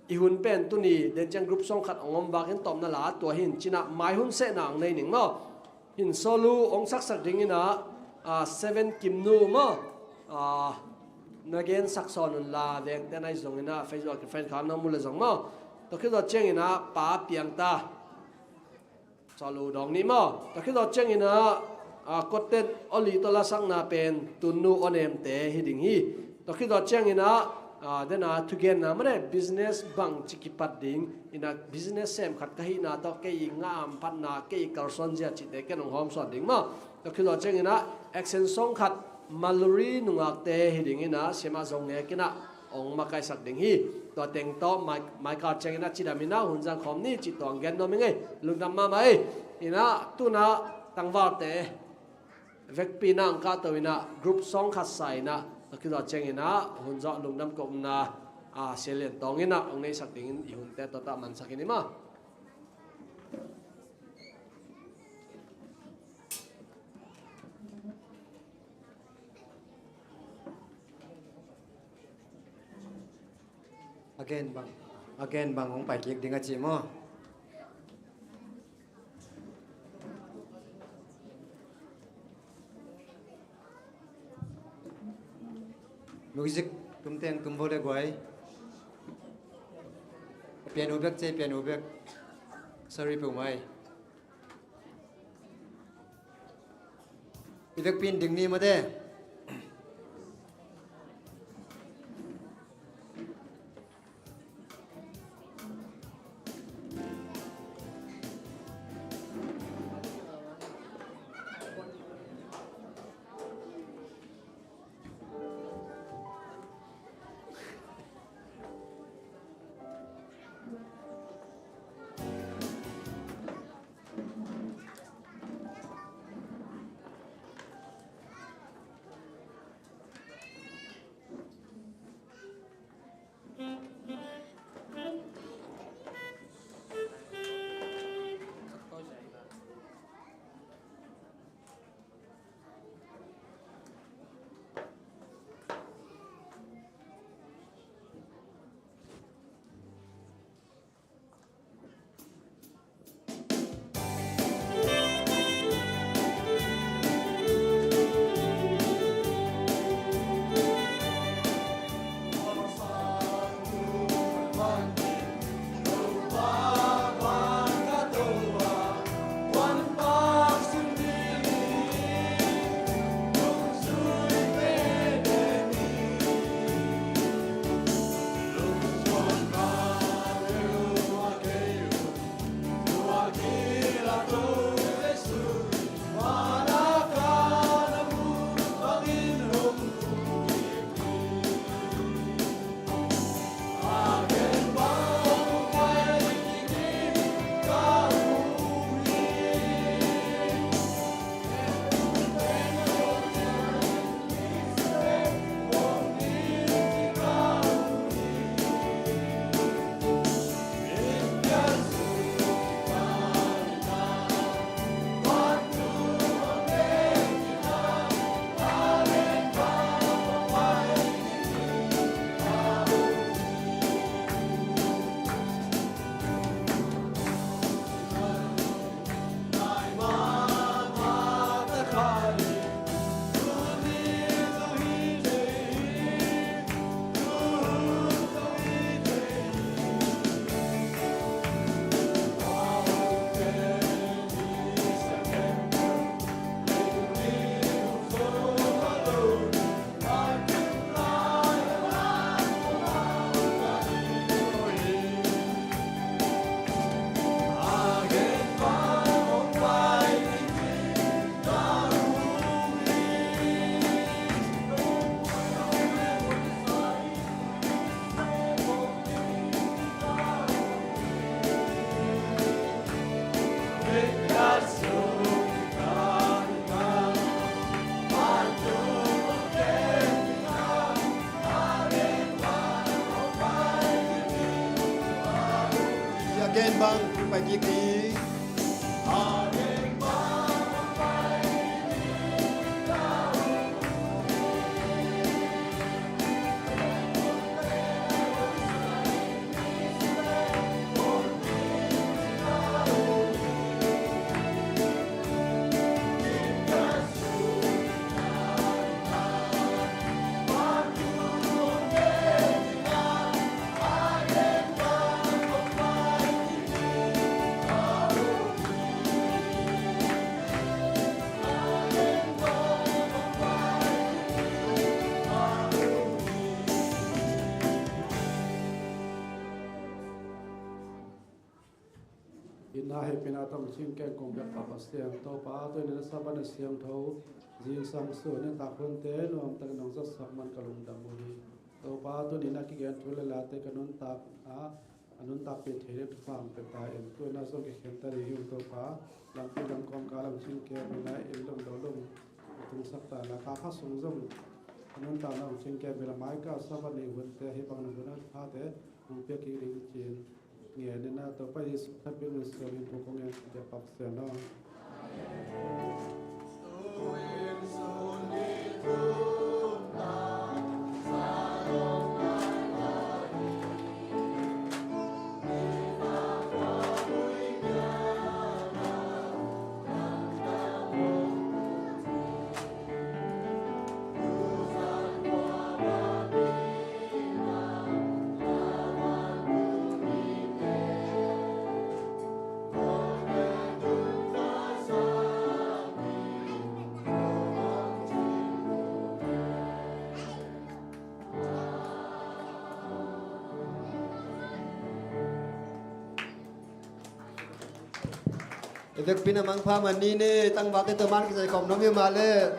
i hun pen tuni den ciang group song khat hong om vakin tawpna la tua hi in ci in ah, mai hun sehna hong nei ning maw. Hi in Sawlu hong saksak ding in ah, ah, Seven Kimnu maw, ah, na gensak sawn un la, vengte na hi zongin ah Facebook a friend kha na mu le zong maw. Tua khit zawh ciangin ah Pa Piangta, Sawlu dawng nih maw. Tua khit zawh ciangin ah, ah, Kottet Oli tawh lasakna pen Tunnu Aw Nemte hi ding hi. Tua khit zawh ciangin ah, ah, den a thugenna mane business bangci kipat ding in ah, business sem khat ka hihna tawh kei i ngah hamphatna, kei i kalsuan zia cihte ken hong hawmsawn ding maw. Tua khit zawh ciangin ah action song khat Maluri nungakte hi ding in ah, siamah Zong Ngek in ah hong makaisak ding hi. Tua teng tawh mai, maikal ciangin ah cidam in ah hun zang khawm ni cih tua hong gen nuam ing ei. Lungdam mahmah ei. In ah tu in ah tangvalte vekpi in ah hong kahto in ah group song khat sa in ah, tua khit zawh ciangin ah hun zawh lungdam kohna, ah, Sia Lian Tawng in ah hong neihsak dingin i hunte tua tah mansak in i maw. A gen bang, a gen bang hong pai kik ding a ci maw. Music tumte hong tum vo le guai. Piano bek ci, piano bek. Sorry peuhmah ei. I vekpi in ding ni maw te. Ken bang pai kik ding. Itna hehpihna tawh hong cingken kong biak Pa Pasian, Topa, tuni-in a Sabbath ni siangtho, zingsang sun nitak hunte nuamtakin hong zatsak man ka lungdam uh hi. Topa, tuni-in a kigen thu le late ka nuntak a, a nuntakpih thei ding thupha hong pia ta in. Tu-in a zong kikhen ta ding hi ung Topa, lampi lam kawmkal ah hong cingken in a, inn lum lo lum hong tungsak ta in a, kha khat sung zong a nuntakna hong cingken in a, mai ka Sabbath ni hunte hih bang na hun a phate hong piak kik ding ci-in ngen in a, Topa Jesuh Khazih min suangin thu kong ngen, Topa Pasian aw. I vekpi in a mangpha man ni ni, tangvalte tawh man kisai khawm nuam hi mah leh.